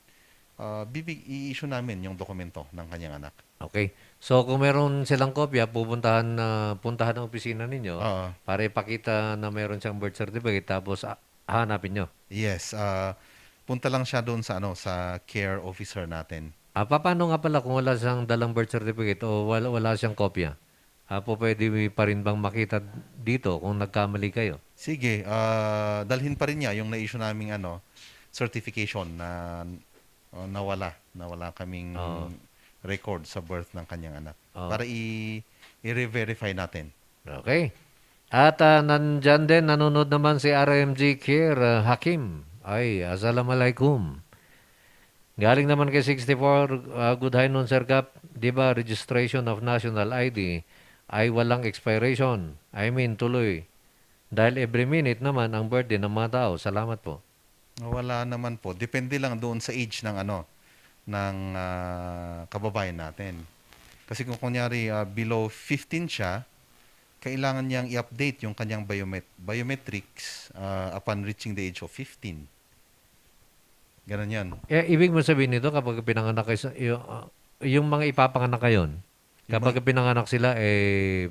ah, bibig-, i-issue namin yung dokumento ng kanyang anak. Okay. So, kung meron silang kopya, pupuntahan, ah, puntahan ang opisina ninyo Oo. para ipakita na meron siyang birth certificate, tapos, ah, hanapin nyo? Yes, ah, punta lang siya doon sa, ano, sa care officer natin. Ah, paano nga pala kung wala siyang dalang birth certificate o wala, wala siyang kopya? Ah, po pwede pa rin bang makita dito kung nagkamali kayo? Sige, ah, dalhin pa rin niya yung na-issue naming, ano, certification na, oh, nawala. Nawala kaming Oo. record sa birth ng kanyang anak. Oo. Para i-, i-re-verify natin. Okay. At, ah, nandyan din, nanonood naman si R M G Kir, ah, Hakim. Ay, assalamualaikum. Galing naman kay sixty-four, ah, good afternoon, Sir Kap. Di ba, registration of national I D ay walang expiration? I mean, tuloy. Dahil every minute naman ang birthday ng mga tao. Salamat po. Wala naman po. Depende lang doon sa age ng ano, ng, ah, kababayan natin. Kasi kung kunyari, ah, below fifteen siya, kailangan niyang i-update yung kanyang biomet-, biometrics, ah, upon reaching the age of fifteen. Ganun yan. Eh, ibig mo sabihin nito, kapag pinanganak kayo sa, yung, ah, yung mga ipapanganak kayo, Yung kapag mga pinanganak sila, eh,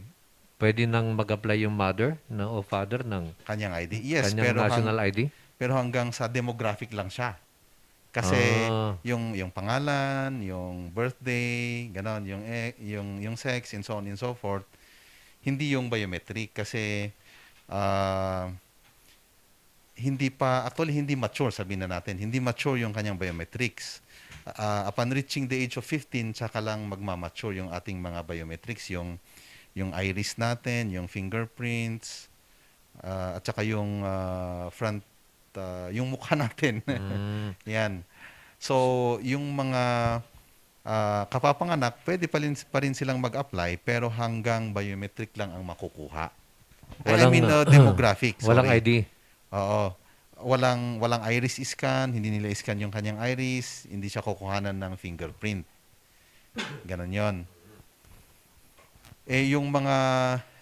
pwede nang mag-apply yung mother na, o father ng Kanyang I D. Yes, kanyang pero hang-, national I D? pero hanggang sa demographic lang siya. Kasi Ah. yung, yung pangalan, yung birthday, ganon, yung e-, yung, yung sex, and so on and so forth, hindi yung biometric. Kasi, ah, hindi pa, actually, hindi mature, sabihin na natin. Hindi mature yung kanyang biometrics. Ah, upon reaching the age of fifteen, tsaka lang magmamature yung ating mga biometrics, yung, yung iris natin, yung fingerprints, ah, at saka yung, ah, front, ah, yung mukha natin. Mm. Yan. So, yung mga, ah, kapapanganak, pwede pa rin, pa rin silang mag-apply, pero hanggang biometric lang ang makukuha. Ay, I Walang, mean, uh, demographic, walang sorry. I D. Oo. Walang, walang iris scan, hindi nila scan yung kanyang iris, hindi siya kukuhanan ng fingerprint. Ganun yon. Eh, yung mga,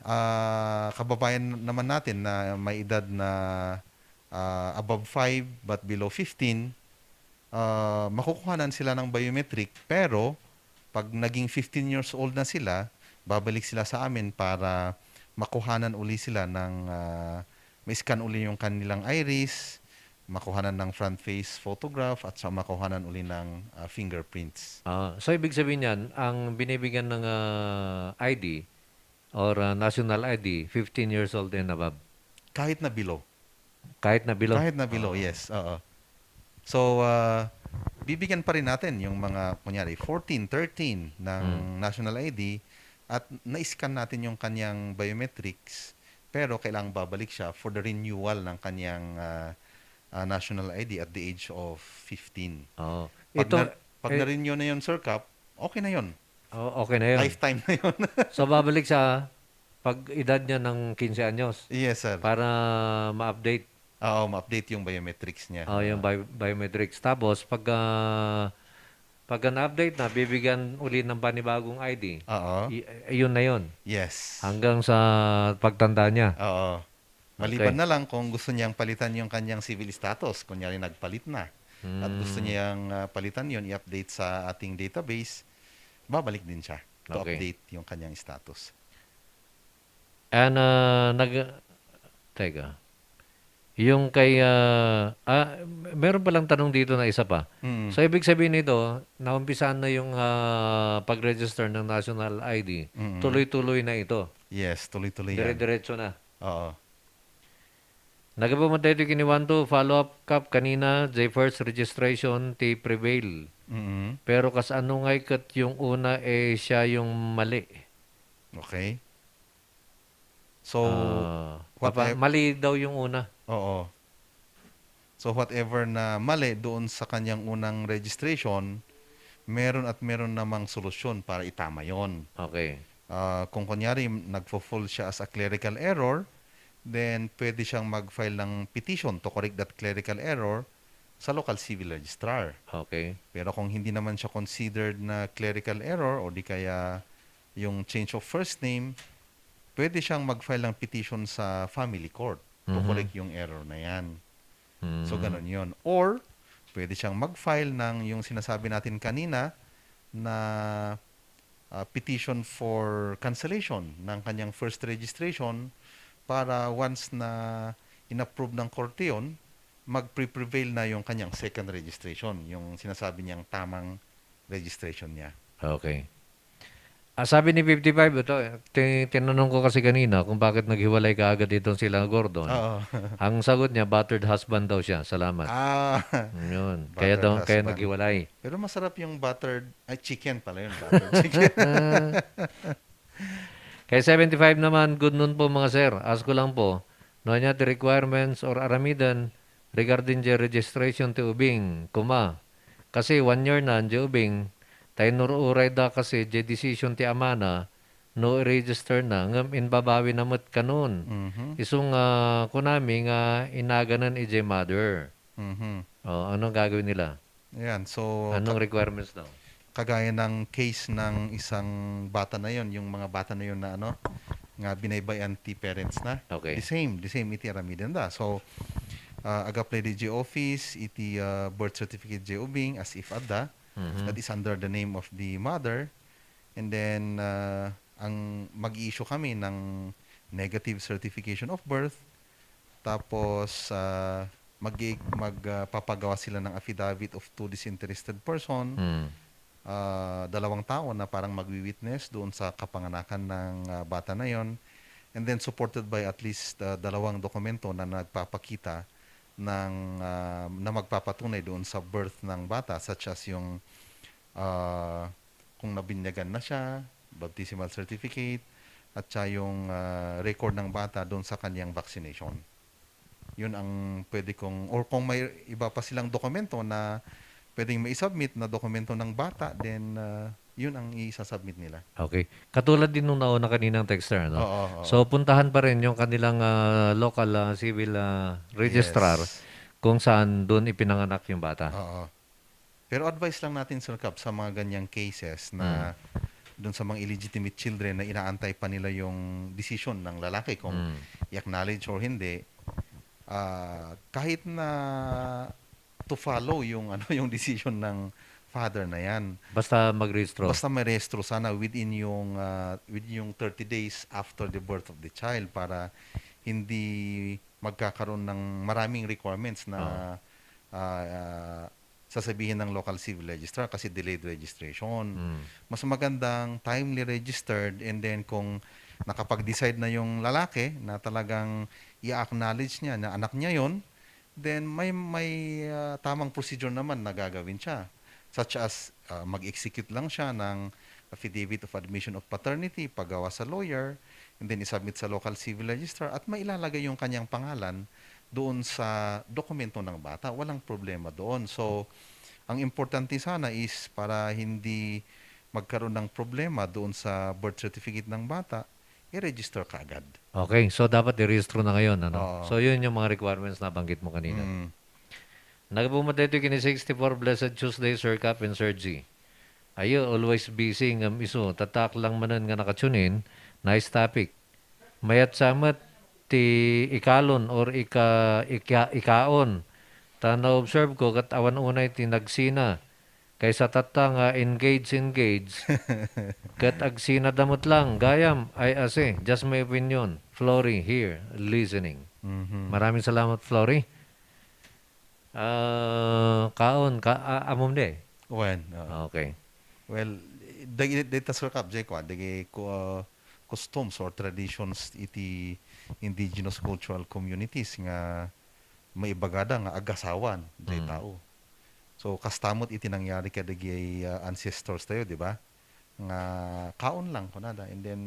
ah, kababayan naman natin na may edad na, ah, above five but below fifteen, ah, makukuhanan sila ng biometric, pero pag naging fifteen years old na sila, babalik sila sa amin para makuhanan uli sila ng, ah, ma-scan uli yung kanilang iris, makuhanan ng front face photograph, at sa makuhanan uli ng, ah, fingerprints. Ah, so ibig sabihin niyan, ang binibigyan ng, ah, I D or, ah, national I D, fifteen years old and above? Kahit na below. Kahit na below? Kahit na below, Oo. yes. Oo. So, ah, bibigyan pa rin natin yung mga, kunyari, fourteen, thirteen ng Hmm. national I D at na-scan natin yung kanyang biometrics, pero kailangang babalik siya for the renewal ng kanyang, ah, ah, national I D at the age of fifteen. Oo. Pag Ito, na-, pag eh, na-renew na yun, Sir Kap, okay na yun. Oh, okay na yun. Lifetime na yun. So, babalik siya pag edad niya ng quince anyos Yes, sir. para ma-update. Oo, ma-update yung biometrics niya. Oh, yung Ah. bio-, biometrics. Tapos, pag, ah, pagka na-update na, bibigyan uli ng panibagong I D. Oo. Y-, yun na yun. Yes. Hanggang sa pagtanda niya. Oo. Maliban Okay. na lang kung gusto niyang palitan yung kanyang civil status, kunyari nagpalit na, at gusto Hmm. niyang, ah, palitan yun, i-update sa ating database, babalik din siya. to Okay. update yung kanyang status. And, ah, nag-, teka. Yung kay, ah, ah, meron palang tanong dito na isa pa. Mm. So, ibig sabihin nito, naumpisahan na yung, ah, pag-register ng national I D. Mm. Tuloy-tuloy na ito. Yes, tuloy-tuloy yan. Dire-diretso na. Oo. Nagabumat daytoy kiniwanto, follow up kap kanina, J first registration ti Prevail. Mm. Pero kas ano ngay ket yung una, eh, siya yung mali. Okay. So, Ah, what apa, if mali daw yung una. Oo. So, whatever na mali doon sa kanyang unang registration, meron at meron namang solusyon para itama yon. Okay. Ah, kung kunyari, nagfo-fall siya as a clerical error, then pwede siyang mag-file ng petition to correct that clerical error sa local civil registrar. Okay. Pero kung hindi naman siya considered na clerical error o di kaya yung change of first name, pwede siyang mag-file ng petition sa family court to Mhm. correct yung error na yan. So, Mm. ganun yun. Or, pwede siyang mag-file ng yung sinasabi natin kanina na, ah, petition for cancellation ng kanyang first registration para once na inapprove ng korte yun, magpre-prevail na yung kanyang second registration, yung sinasabi niyang tamang registration niya. Okay. Ah, sabi ni fifty-five, ito, ti-, tinanong ko kasi kanina kung bakit naghiwalay kaagad itong sila Gordon. Oo. Ang sagot niya, battered husband daw siya. Salamat. Ah, Yun. Kaya battered daw, kaya husband. naghiwalay. Pero masarap yung battered, ay, chicken pala yun, battered chicken. Kay seventy-five naman, "Good noon po, mga sir. Ask ko lang po, no ania ti requirements or aramiden regarding the registration ti ubing, kuma, kasi one year na, diay ubing, ta inur-uray da kasi diay decision ti amana, no i-register na, ngem imbabawi na met kanon. Mhm. Isu nga kunami nga inaganen idiay mother." Mhm. Oh, ano gagawin nila? Ayan, so, Anong ka-, requirements daw? kagaya ng case ng isang bata na yon, yung mga bata na yon na ano, nga binaybay-an ti parents na. Okay. The same, the same iti aramiden da. So, ah, ag-apply di G office, iti, ah, birth certificate di ubing, as if adda, Mhm. that is under the name of the mother. And then, ah, ang mag-i-issue kami ng negative certification of birth. Tapos, ah, mag-, mag, ah, papagawa sila ng affidavit of two disinterested person. Mm. Ah, dalawang tao na parang magwi-witness doon sa kapanganakan ng, ah, bata na yon. And then supported by at least, ah, dalawang dokumento na nagpapakita ng, ah, na magpapatunay doon sa birth ng bata, such as yung, ah, kung nabinyagan na siya, baptismal certificate, at siya yung, ah, record ng bata doon sa kanyang vaccination. Yun ang pwede kong, or kung may iba pa silang dokumento na pwedeng maisubmit na dokumento ng bata, then, ah, yun ang isasubmit nila. Okay. Katulad din nung nauna kaninang texter, ano? Oo, oo. So, puntahan pa rin yung kanilang, ah, local, ah, civil, ah, registrar Yes. kung saan doon ipinanganak yung bata. Oo. Pero advice lang natin, Sir Cap, sa mga ganyang cases na Hmm. dun sa mga illegitimate children na inaantay pa nila yung decision ng lalaki kung Hmm. i-acknowledge or hindi, ah, kahit na to follow yung, ano, yung decision ng father na yan. Basta magrehistro. Basta may rehistro sana within yung, ah, within yung thirty days after the birth of the child para hindi magkakaroon ng maraming requirements na, Oo. ah, ah, sasabihin ng local civil registrar kasi delayed registration. Mm. Mas magandang timely registered, and then kung nakapag-decide na yung lalaki na talagang i-acknowledge niya na anak niya yon, then may, may, ah, tamang procedure naman na gagawin siya. Such as, ah, mag-execute lang siya ng affidavit of admission of paternity, pagawa sa lawyer, and then isubmit sa local civil registrar at mailalagay yung kanyang pangalan doon sa dokumento ng bata. Walang problema doon. So, ang importante sana is para hindi magkaroon ng problema doon sa birth certificate ng bata, i-register kaagad. Okay, so dapat i-rehistro na ngayon, ano? Oo. So, yun yung mga requirements na banggit mo kanina. Mm. Nagabumot dito kini sixty-four Blessed Tuesday, Sir Cap and Sir G. Ayo, always busy ngem isu, tatak lang manen nga naka-tune in. Nice topic. Mayat sa met ti ikalon or ika-, ika-, ikaon. Ta na-observe ko ket awan unay ti nagsina. Kaysa tatta nga engage, engage, ket agsinada met lang, gayam, ay, asi, just my opinion. Flory here, listening. Mhm. Maraming salamat, Flory. Ah, kaon, ka-, a-, amom di? Wen, oo. Okay. Well, dagi-, dita, Sir Kap, jay kua, dagi ku-, ah, customs or traditions iti indigenous cultural communities nga maibagada nga agasawan jay Mm. tao. So, kasta met iti nangyari kadagiti, ah, ancestors tayo, di ba? Nga kaon lang, kunada. And then,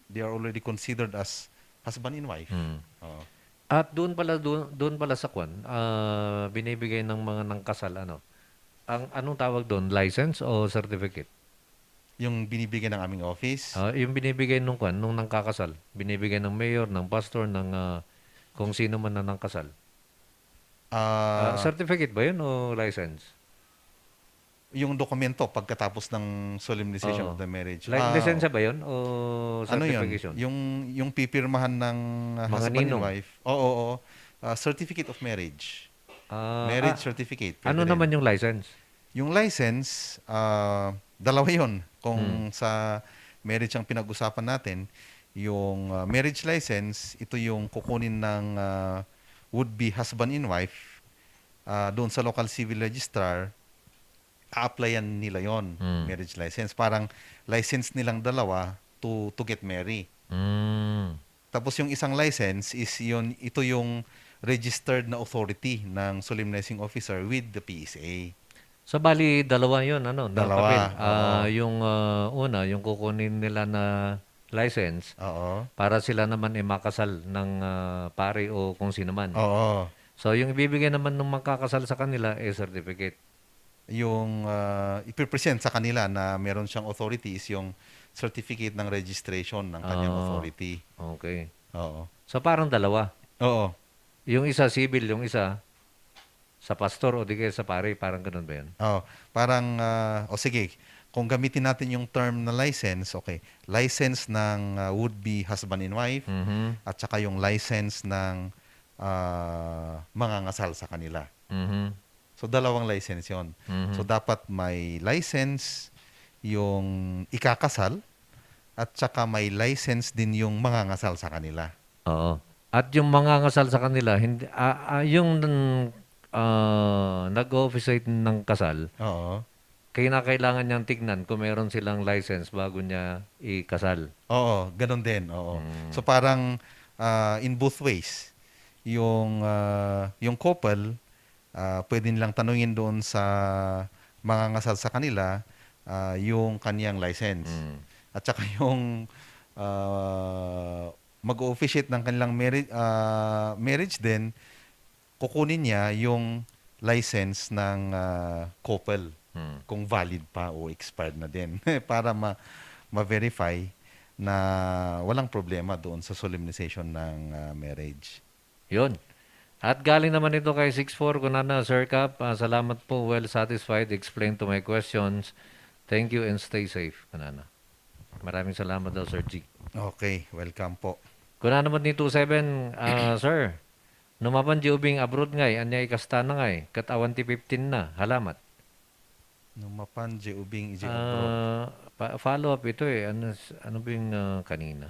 they are already considered as husband and wife. Mm. Oo. At doon pala, doon, doon pala sa kwan, ah, binibigay ng mga nangkasal, ano? Ang, anong tawag doon? License o certificate? Yung binibigay ng aming office? Ah, yung binibigay nung kwan, nung nangkakasal. Binibigay ng mayor, ng pastor, ng, ah, kung sino man na nangkasal. Ah, Ah, certificate ba yun o license? Yung dokumento pagkatapos ng solemnization Oo. of the marriage. Li-, Ah, lisensya ba yun o ano yun? Certification? Yung, yung pipirmahan ng, ah, Mga husband and ninong? Wife. Oo, oo. Ah, certificate of marriage. Ah, Marriage ah, certificate, pwede ano rin. Naman yung license? Yung license, ah, dalawa yun. Kung Hmm. sa marriage ang pinag-usapan natin, yung, ah, marriage license, ito yung kukunin ng, ah, would-be husband and wife, ah, doon sa local civil registrar, a-applyan nila yon, Hmm. marriage license. Parang license nilang dalawa to, to get married. Hmm. Tapos yung isang license is yun, ito yung registered na authority ng solemnizing officer with the P S A. So, bali, dalawa yun, ano, na Dalawa, papel. Ah, oo. Yung, ah, una, yung kukunin nila na license Oo. para sila naman ay makasal ng, ah, pari o kung sino man. Oo. So, yung ibibigay naman ng magkakasal sa kanila, eh, certificate. Yung, ah, ipipresent sa kanila na meron siyang authority is yung certificate ng registration ng kanyang Oo. authority. Okay. Oo. So, parang dalawa. Oo. Yung isa, civil, yung isa, sa pastor o di kaya sa pari, parang ganun ba yun? Oh, parang, ah, o sige, kung gamitin natin yung term na license, okay, license ng, ah, would-be husband and wife Mhm. at saka yung license ng, ah, mangangasal sa kanila. Mhm. So, dalawang license yon. Mhm. So, dapat may license yung ikakasal at saka may license din yung mangangasal sa kanila. Oo. At yung mangangasal sa kanila, hindi, ah, ah, yung, ah, nag-o-officiate ng kasal, Oo. kinakailangan niyang tignan kung meron silang license bago niya ikasal. Oo, ganun din, oo. Mm. So, parang, ah, in both ways, yung, ah, yung couple, ah, pwede nilang tanungin doon sa mangangasal sa kanila, ah, yung kaniyang license. Mm. At saka yung, ah, mag-o-officiate ng kanilang marri-, ah, marriage din, kukunin niya yung license ng, ah, couple, Hmm. kung valid pa o expired na din para ma-, ma-verify na walang problema doon sa solemnization ng, ah, marriage. Yun. At galing naman ito kay six four, kunana, "Sir Kap, ah, salamat po. Well satisfied. Explain to my questions. Thank you and stay safe," kunana. Maraming salamat daw, Sir G. Okay, welcome po. Kuna naman ni two seven, ah, sir, no mapan di ubing abroad ngay, anya ikasta na ngay, ket awan ti fifteen na. Halamat. No mapan di ubing iti abroad. Ah, pa-, follow up ito eh. Ano, ano ba yung, ah, kanina?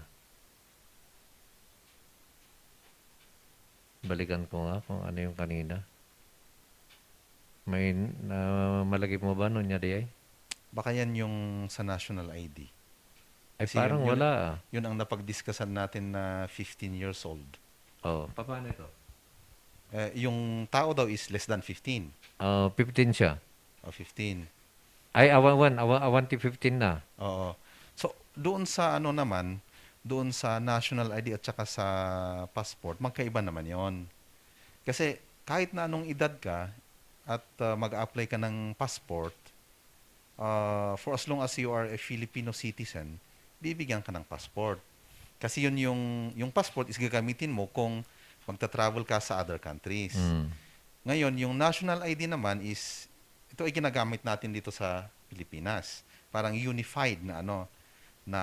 Balikan ko nga kung ano yung kanina. May, ah, malagip mo ba nun niya di ay? Baka yan yung sa national I D. Ay, kasi parang yun, yun, wala, ah. Yun ang napagdiskasan natin na fifteen years old. Oh, paano ito? Eh, yung tao daw is less than fifteen. Oh, fifteen siya. Oh, fifteen. Ay, awan, awan, awan ti fifteen na. Oo. So, doon sa ano naman, doon sa national I D at saka sa passport, magkaiba naman yon. Kasi kahit na anong edad ka at, ah, mag-a-apply ka ng passport, ah, for as long as you are a Filipino citizen, bibigyan ka ng passport. Kasi yun yung, yung passport is gagamitin mo kung magta-travel ka sa other countries. Mm. Ngayon, yung national I D naman is, ito ay ginagamit natin dito sa Pilipinas. Parang unified na ano, na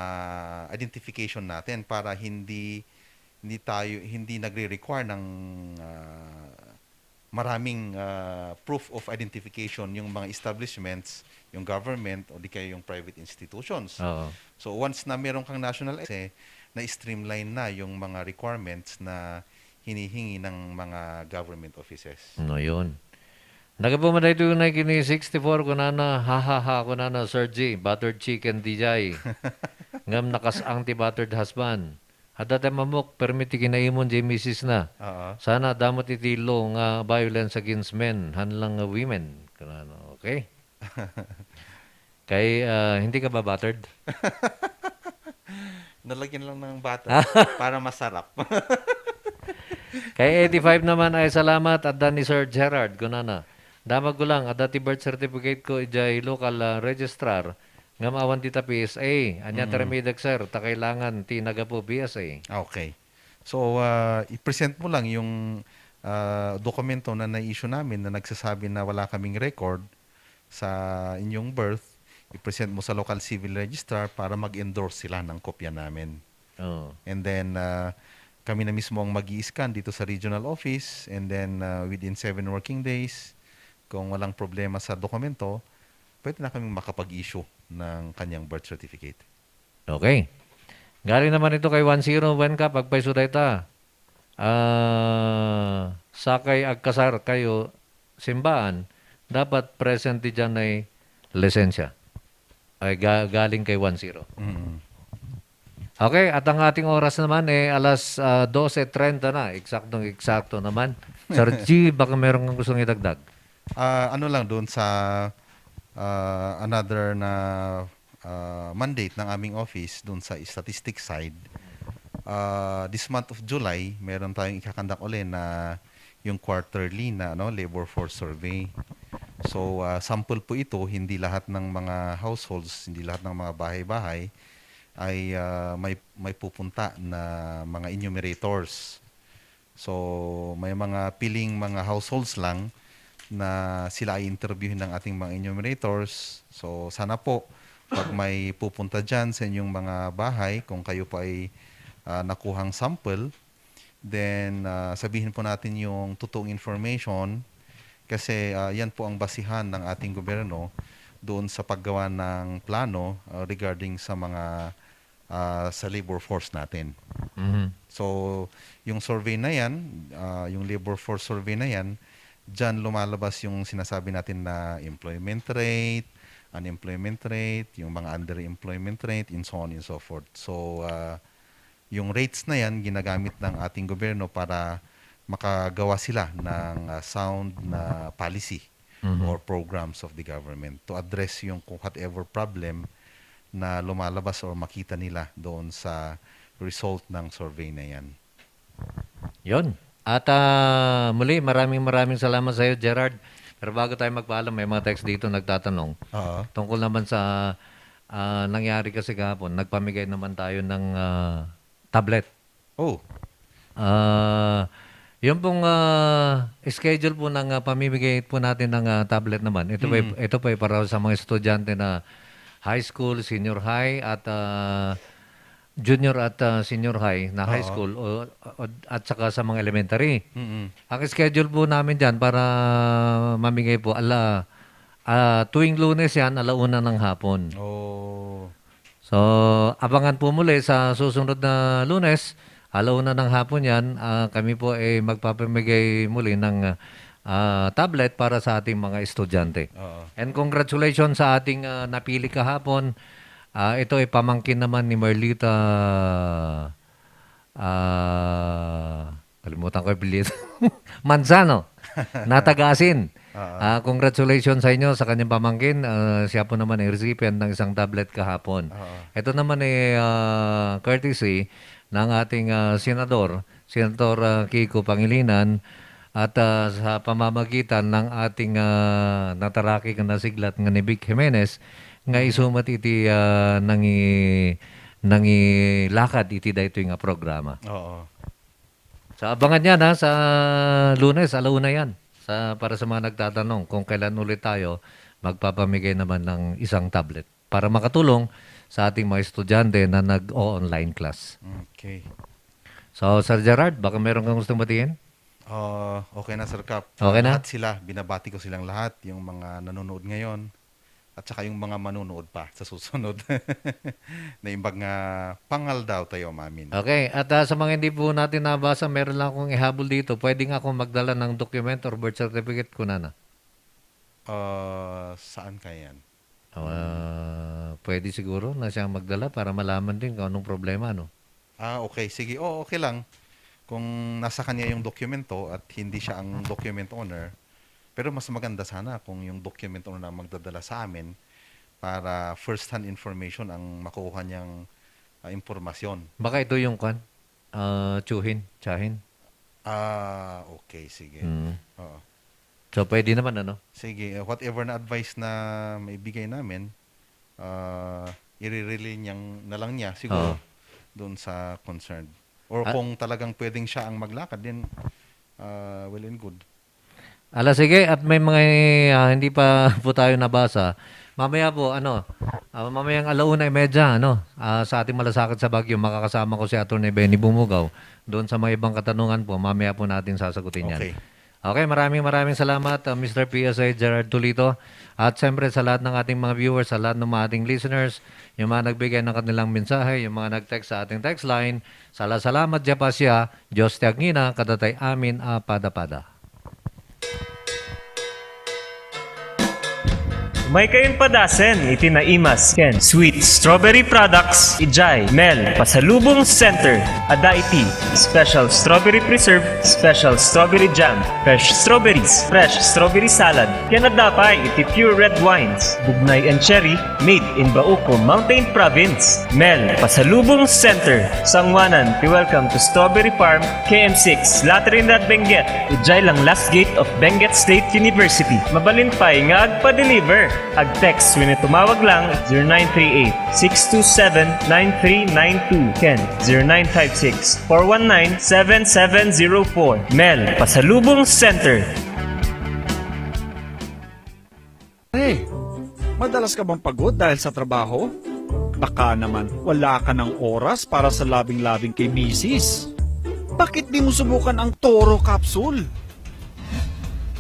identification natin para hindi, hindi tayo, hindi nagre-require ng, ah, maraming, ah, proof of identification yung mga establishments, yung government, o di kaya yung private institutions. Oo. So, once na meron kang national I D, na-streamline na yung mga requirements na hinihingi ng mga government offices. No, yun. Nagapu man daytoy unay kini sixty-four, kunana, "Ha, ha, ha," kunana, "Sir G, buttered chicken di jay." Ngem nakas-ang ti buttered husband. Adda ti mamok, permi ti kinaimon jay misis na. Oo. Sana damot iti law nga violence against men, han lang nga women. Kunana, okay? Kay, ah, hindi ka ba buttered? Nalagyan lang ng butter para masarap. Kay eighty-five naman ay salamat, adda ni Sir Gerard, kunana. Damag ko lang, adda ti birth certificate ko, ijay local, ah, registrar, ngem awan dita P S A. Ania ti Mm. ramidek, sir, ta kailangan ti nagapu P S A. Okay. So, ah, i-present mo lang yung, ah, dokumento na na-issue namin na nagsasabi na wala kaming record sa inyong birth, i-present mo sa local civil registrar para mag-endorse sila ng kopya namin. Oo. And then, ah, kami na mismo ang mag-i-scan dito sa regional office, and then, ah, within seven working days, kung walang problema sa dokumento, pwede na kaming makapag-issue ng kanyang birth certificate. Okay. Galing naman ito kay one zero, Wen ka, pagpayso dayta. Ah, sakay agkasar kayo simbaan, dapat present ti diyan ay lisensya. Ay, ga-, galing kay one zero. Mm. Okay, at ang ating oras naman, eh, alas, ah, dose treinta na. Eksaktong-eksakto naman. Sir G, baka meron kang gustong idagdag? Ah, ano lang doon sa, ah, another na, ah, mandate ng aming office doon sa statistics side. Ah, this month of July, meron tayong ikakandak uli na yung quarterly na, ano, labor force survey. So, ah, sample po ito, hindi lahat ng mga households, hindi lahat ng mga bahay-bahay ay, ah, may, may pupunta na mga enumerators. So, may mga piling mga households lang na sila ay interviewin ng ating mga enumerators. So, sana po, pag may pupunta dyan sa inyong mga bahay, kung kayo po ay, ah, nakuhang sample, then, ah, sabihin po natin yung totoong information kasi, ah, yan po ang basihan ng ating gobyerno doon sa paggawa ng plano, ah, regarding sa mga, ah, sa labor force natin. Mhm. So, yung survey na yan, ah, yung labor force survey na yan, dyan lumalabas yung sinasabi natin na employment rate, unemployment rate, yung mga underemployment rate, and so on and so forth. So, ah, yung rates na yan, ginagamit ng ating gobyerno para makagawa sila ng, ah, sound na policy Mhm. or programs of the government to address yung kung whatever problem na lumalabas or makita nila doon sa result ng survey na yan. Yun. At, ah, muli, maraming, maraming salamat sa'yo, Gerard. Pero bago tayo magpaalam, may mga text dito nagtatanong Oo. tungkol naman sa, ah, nangyari kasi kahapon. Nagpamigay naman tayo ng, ah, tablet. Oh. Ah, yung pong, ah, schedule po ng, ah, pamimigay po natin ng, ah, tablet naman. Ito po ay, Mm. ito po ay para sa mga estudyante na high school, senior high, at, ah, junior at, ah, senior high na high Oo. school o, o, at saka sa mga elementary. Mm. Ang schedule po namin diyan para mamigay po, ala, ah, tuwing Lunes yan, ala una ng hapon. Oh. So, abangan po muli sa susunod na Lunes, ala una ng hapon yan, ah, kami po ay magpapamigay muli ng, ah, tablet para sa ating mga estudyante. Oo. And congratulations sa ating, ah, napili kahapon. Ah, ito ay pamangkin naman ni Marlita, ah, kalimutan ko yung apelyido. Manzano, na taga-Asin. Oo. Ah, congratulations sa inyo, sa kanyang pamangkin. Ah, siya po naman ay recipient ng isang tablet kahapon. Oo. Ito naman ay, ah, courtesy ng ating, ah, senador, Senator, ah, Kiko Pangilinan, at, ah, sa pamamagitan ng ating, ah, natarakig nga nasiglat nga ni Vic Jimenez, nga Mhm. isu met iti, ah, nangi-, nangilakad iti daytoy nga programa. Oo. So, abangan yan, ha, sa Lunes, ala una yan. Sa, para sa mga nagtatanong kung kailan ulit tayo magpapamigay naman ng isang tablet para makatulong sa ating mga estudyante na nag-o-online class. Okay. So, Sir Gerard, baka meron kang gustong batiin? Ah, okay na, Sir Kap. Okay na? Lahat sila, binabati ko silang lahat, yung mga nanonood ngayon, at saka yung mga manonood pa sa susunod. Naimbag nga pangaldaw tayo, mamin. Okay, at, ah, sa mga hindi po natin nabasa, meron lang akong ihabol dito. Pwede nga akong magdala ng document or birth certificate ko, nana? Ah, saan kaya yan? Ah, pwede siguro na siyang magdala para malaman din kung anong problema, no? Ah, okay. Sige. Oo, okay lang. Kung nasa kanya yung dokumento at hindi siya ang document owner, pero mas maganda sana kung yung document owner na ang magdadala sa amin para first-hand information ang makuha niyang, ah, impormasyon. Baka ito yung kwan? Ah, tsuhin, tsahin. Ah, okay. Sige. Mm. Oo. So, pwede naman, ano? Sige, eh, whatever na advice na maibigay namin, ah, i-relay niyang na lang niya siguro Oo. doon sa concerned. Or Ah. kung talagang pwedeng siya ang maglakad, then, ah, well and good. Ala, sige, at may mga, ah, hindi pa po tayo nabasa. Mamaya po, ano, ah, mamayang alauna y medya, ano, ah, sa ating Malasakit sa Baguio, makakasama ko si Attorney Benny Bumugaw. Doon sa mga ibang katanungan po, mamaya po natin sasagutin yan. Okay. Okay, maraming, maraming salamat, ah, Mister P S I Gerard Tulito. At siyempre, sa lahat ng ating mga viewers, sa lahat ng mga ating listeners, yung mga nagbigay ng kanilang mensahe, yung mga nag-text sa ating text line, sala-salamat, Diapasia, Diyos ti agngina, kadatay amin a pada-pada. Umaykayon padasen iti naimas ken sweet strawberry products, idiay Mel Pasalubong Center. Adda iti special strawberry preserve, special strawberry jam, fresh strawberries, fresh strawberry salad, ken adda pay iti pure red wines, bugnay and cherry, made in Bauco, Mountain Province. Mel Pasalubong Center, sanguanan ti Welcome to Strawberry Farm, K M six, La Trinidad, Benguet, idiay lang last gate of Benguet State University. Mabalin pay nga agpa-deliver. Ag-text wenno tumawag lang zero nine three eight, six two seven, nine three nine two ken zero nine five six, four one nine, seven seven zero four. Mel Pasalubong Center. Pre, madalas ka bang pagod dahil sa trabaho? Baka naman wala ka ng oras para sa labing-labing kay misis. Bakit di mo subukan ang Toro Capsule?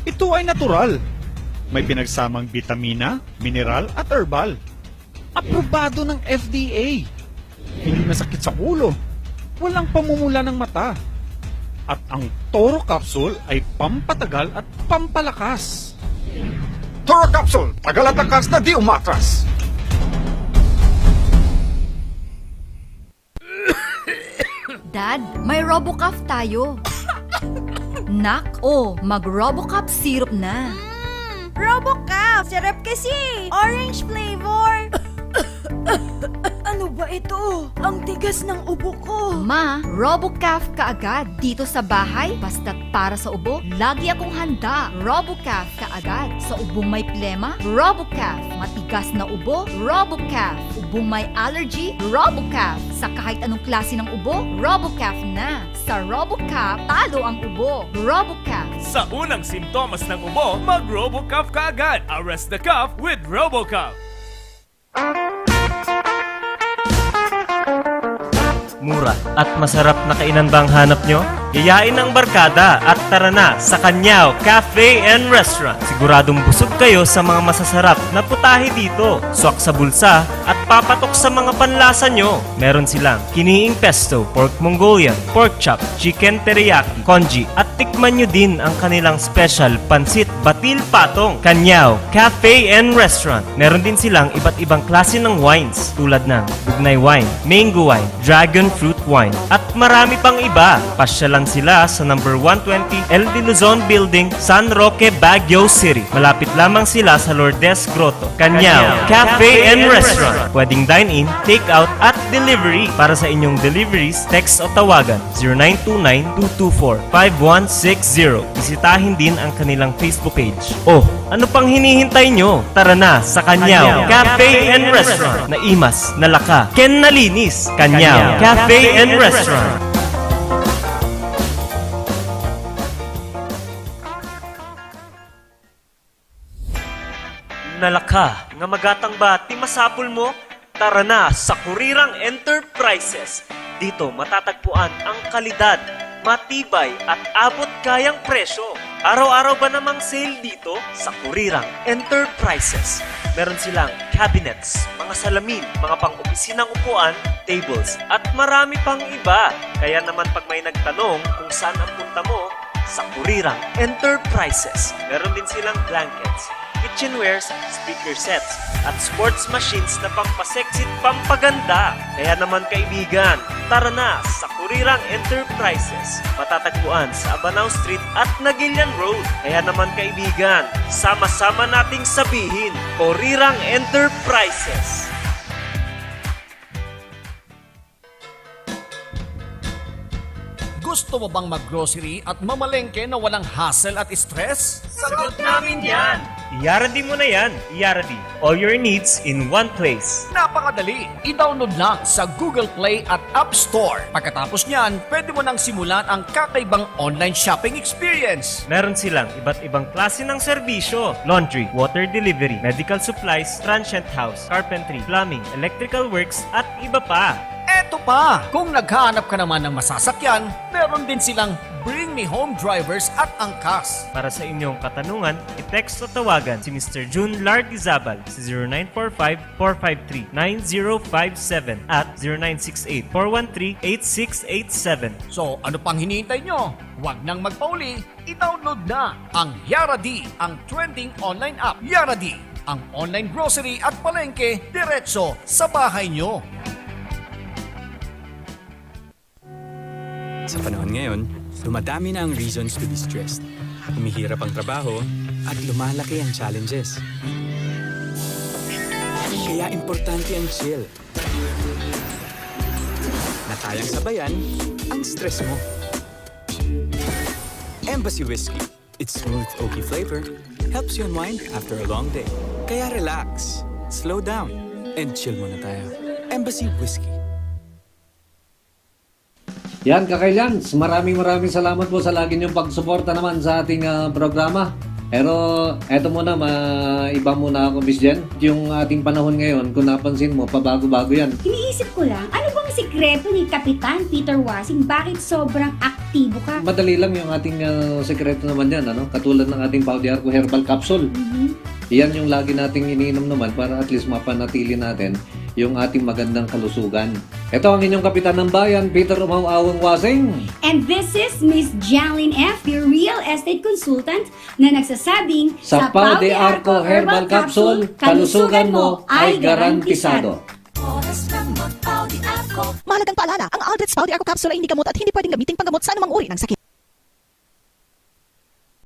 Ito ay natural. May pinagsamang bitamina, mineral at herbal. Aprobado ng F D A. Hindi masakit sa ulo. Walang pamumula ng mata. At ang Toro Capsule ay pampatagal at pampalakas. Toro Capsule, tagal at lakas na di umatras. Dad, may Robocough tayo. Nak, oh, mag-Robocough syrup na. Mm, Robocough! Sarap kasi! Orange flavor! Ano ba ito? Ang tigas ng ubo ko. Ma, Robocough ka agad. Dito sa bahay, basta't para sa ubo, lagi akong handa. Robocough ka agad. Sa ubong may plema, Robocough. Matigas na ubo, Robocough. Ubong may allergy, Robocough. Sa kahit anong klase ng ubo, Robocough na. Sa Robocough, talo ang ubo. Robocough. Sa unang simptomas ng ubo, mag-Robocough ka agad. Arrest the cough with Robocough. Mura at masarap na kainan ba ang hanap nyo? Yayain ang barkada at tara na sa Kanyao Cafe and Restaurant. Siguradong busog kayo sa mga masasarap na putahe dito. Swak sa bulsa at papatok sa mga panlasa nyo. Meron silang kiniing pesto, pork Mongolian, pork chop, chicken teriyaki, congee, at tikman nyo din ang kanilang special pansit batil patong. Kanyao Cafe and Restaurant. Meron din silang iba't ibang klase ng wines tulad ng bugnay wine, mango wine, dragon fruit wine, at marami pang iba. Pasya lang sila sa number one twenty L de Luzon Building, San Roque, Baguio City. Malapit lamang sila sa Lourdes Grotto. Kanyao Cafe and Restaurant. Pwedeng dine-in, take-out, at delivery. Para sa inyong deliveries, text o tawagan zero nine two nine two two four five one six zero. Bisitahin din ang kanilang Facebook page. Oh, ano pang hinihintay nyo? Tara na sa Kanyao Cafe and Restaurant. Naimas, nalaka, ken nalinis. Kanyao Cafe and Restaurant. Nalaka nga magatang ba ti masapul mo? Tara na sa Kurirang Enterprises. Dito matatagpuan ang kalidad, Matibay at abot kayang presyo. Araw-araw ba namang sale dito? Sa Kurirang Enterprises. Meron silang cabinets, mga salamin, mga pang-opisinang upuan, tables, at marami pang iba. Kaya naman pag may nagtanong kung saan ang punta mo, sa Kurirang Enterprises. Meron din silang blankets, kitchenwares, speaker sets, at sports machines na pampasexy at pampaganda. Kaya naman kaibigan, tara na sa Kurirang Enterprises. Matatagpuan sa Abanao Street at Naguilian Road. Kaya naman kaibigan, sama-sama nating sabihin, Kurirang Enterprises. Gusto mo bang mag-grocery at mamalengke na walang hassle at stress? Sagot namin yan! Yaradi mo na yan! Yaradi! All your needs in one place. Napakadali! I-download lang sa Google Play at App Store. Pagkatapos niyan, pwede mo nang simulan ang kakaibang online shopping experience. Meron silang iba't ibang klase ng serbisyo: laundry, water delivery, medical supplies, transient house, carpentry, plumbing, electrical works, at iba pa. Eto pa, kung naghahanap ka naman ng masasakyan, meron din silang Bring Me Home drivers at angkas. Para sa inyong katanungan, i-text o tawagan si Mister Jun Lardizabal sa zero nine four five, four five three, nine zero five seven at zero nine six eight, four one three, eight six eight seven. So, ano pang hinihintay nyo? Huwag nang magpauli, i-download na ang Yaradi, ang trending online app. Yaradi, ang online grocery at palengke diretso sa bahay nyo. Sa panahon ngayon, dumadami na ang reasons to be stressed. Humihirap ang trabaho at lumalaki ang challenges. Kaya importante ang chill. Na kayang sabayan ang stress mo. Embassy Whiskey. Its smooth oaky flavor helps you unwind after a long day. Kaya relax, slow down, and chill muna tayo. Embassy Whiskey. Yan, Kakailans, maraming maraming salamat po sa lagi niyong pagsuporta naman sa ating, ah, programa. Pero eto muna, ma-, iba muna ako, Miss Jen. Yung ating panahon ngayon, kung napansin mo, pabago-bago yan. Iniisip ko lang, ano bang sikreto ni Kapitan Peter Wasing? Bakit sobrang aktibo ka? Madali lang yung ating, ah, sikreto naman yan, ano? Katulad ng ating Pau de Arco Herbal Capsule. Mhm. Yan yung lagi nating iniinom naman para at least mapanatili natin yung ating magandang kalusugan. Ito ang inyong kapitan ng bayan, Peter Umaw Awang Wasing. And this is Miss Janlyn F., your real estate consultant na nagsasabing, sa Pau de Arco Herbal Capsule, kalusugan mo ay garantisado. Oras ng mag-Pau de Arco. Mahalagang paalala, ang Aldrich Pau de Arco Capsule ay hindi gamot at hindi pwedeng gamiting panggamot sa anumang uri ng sakit.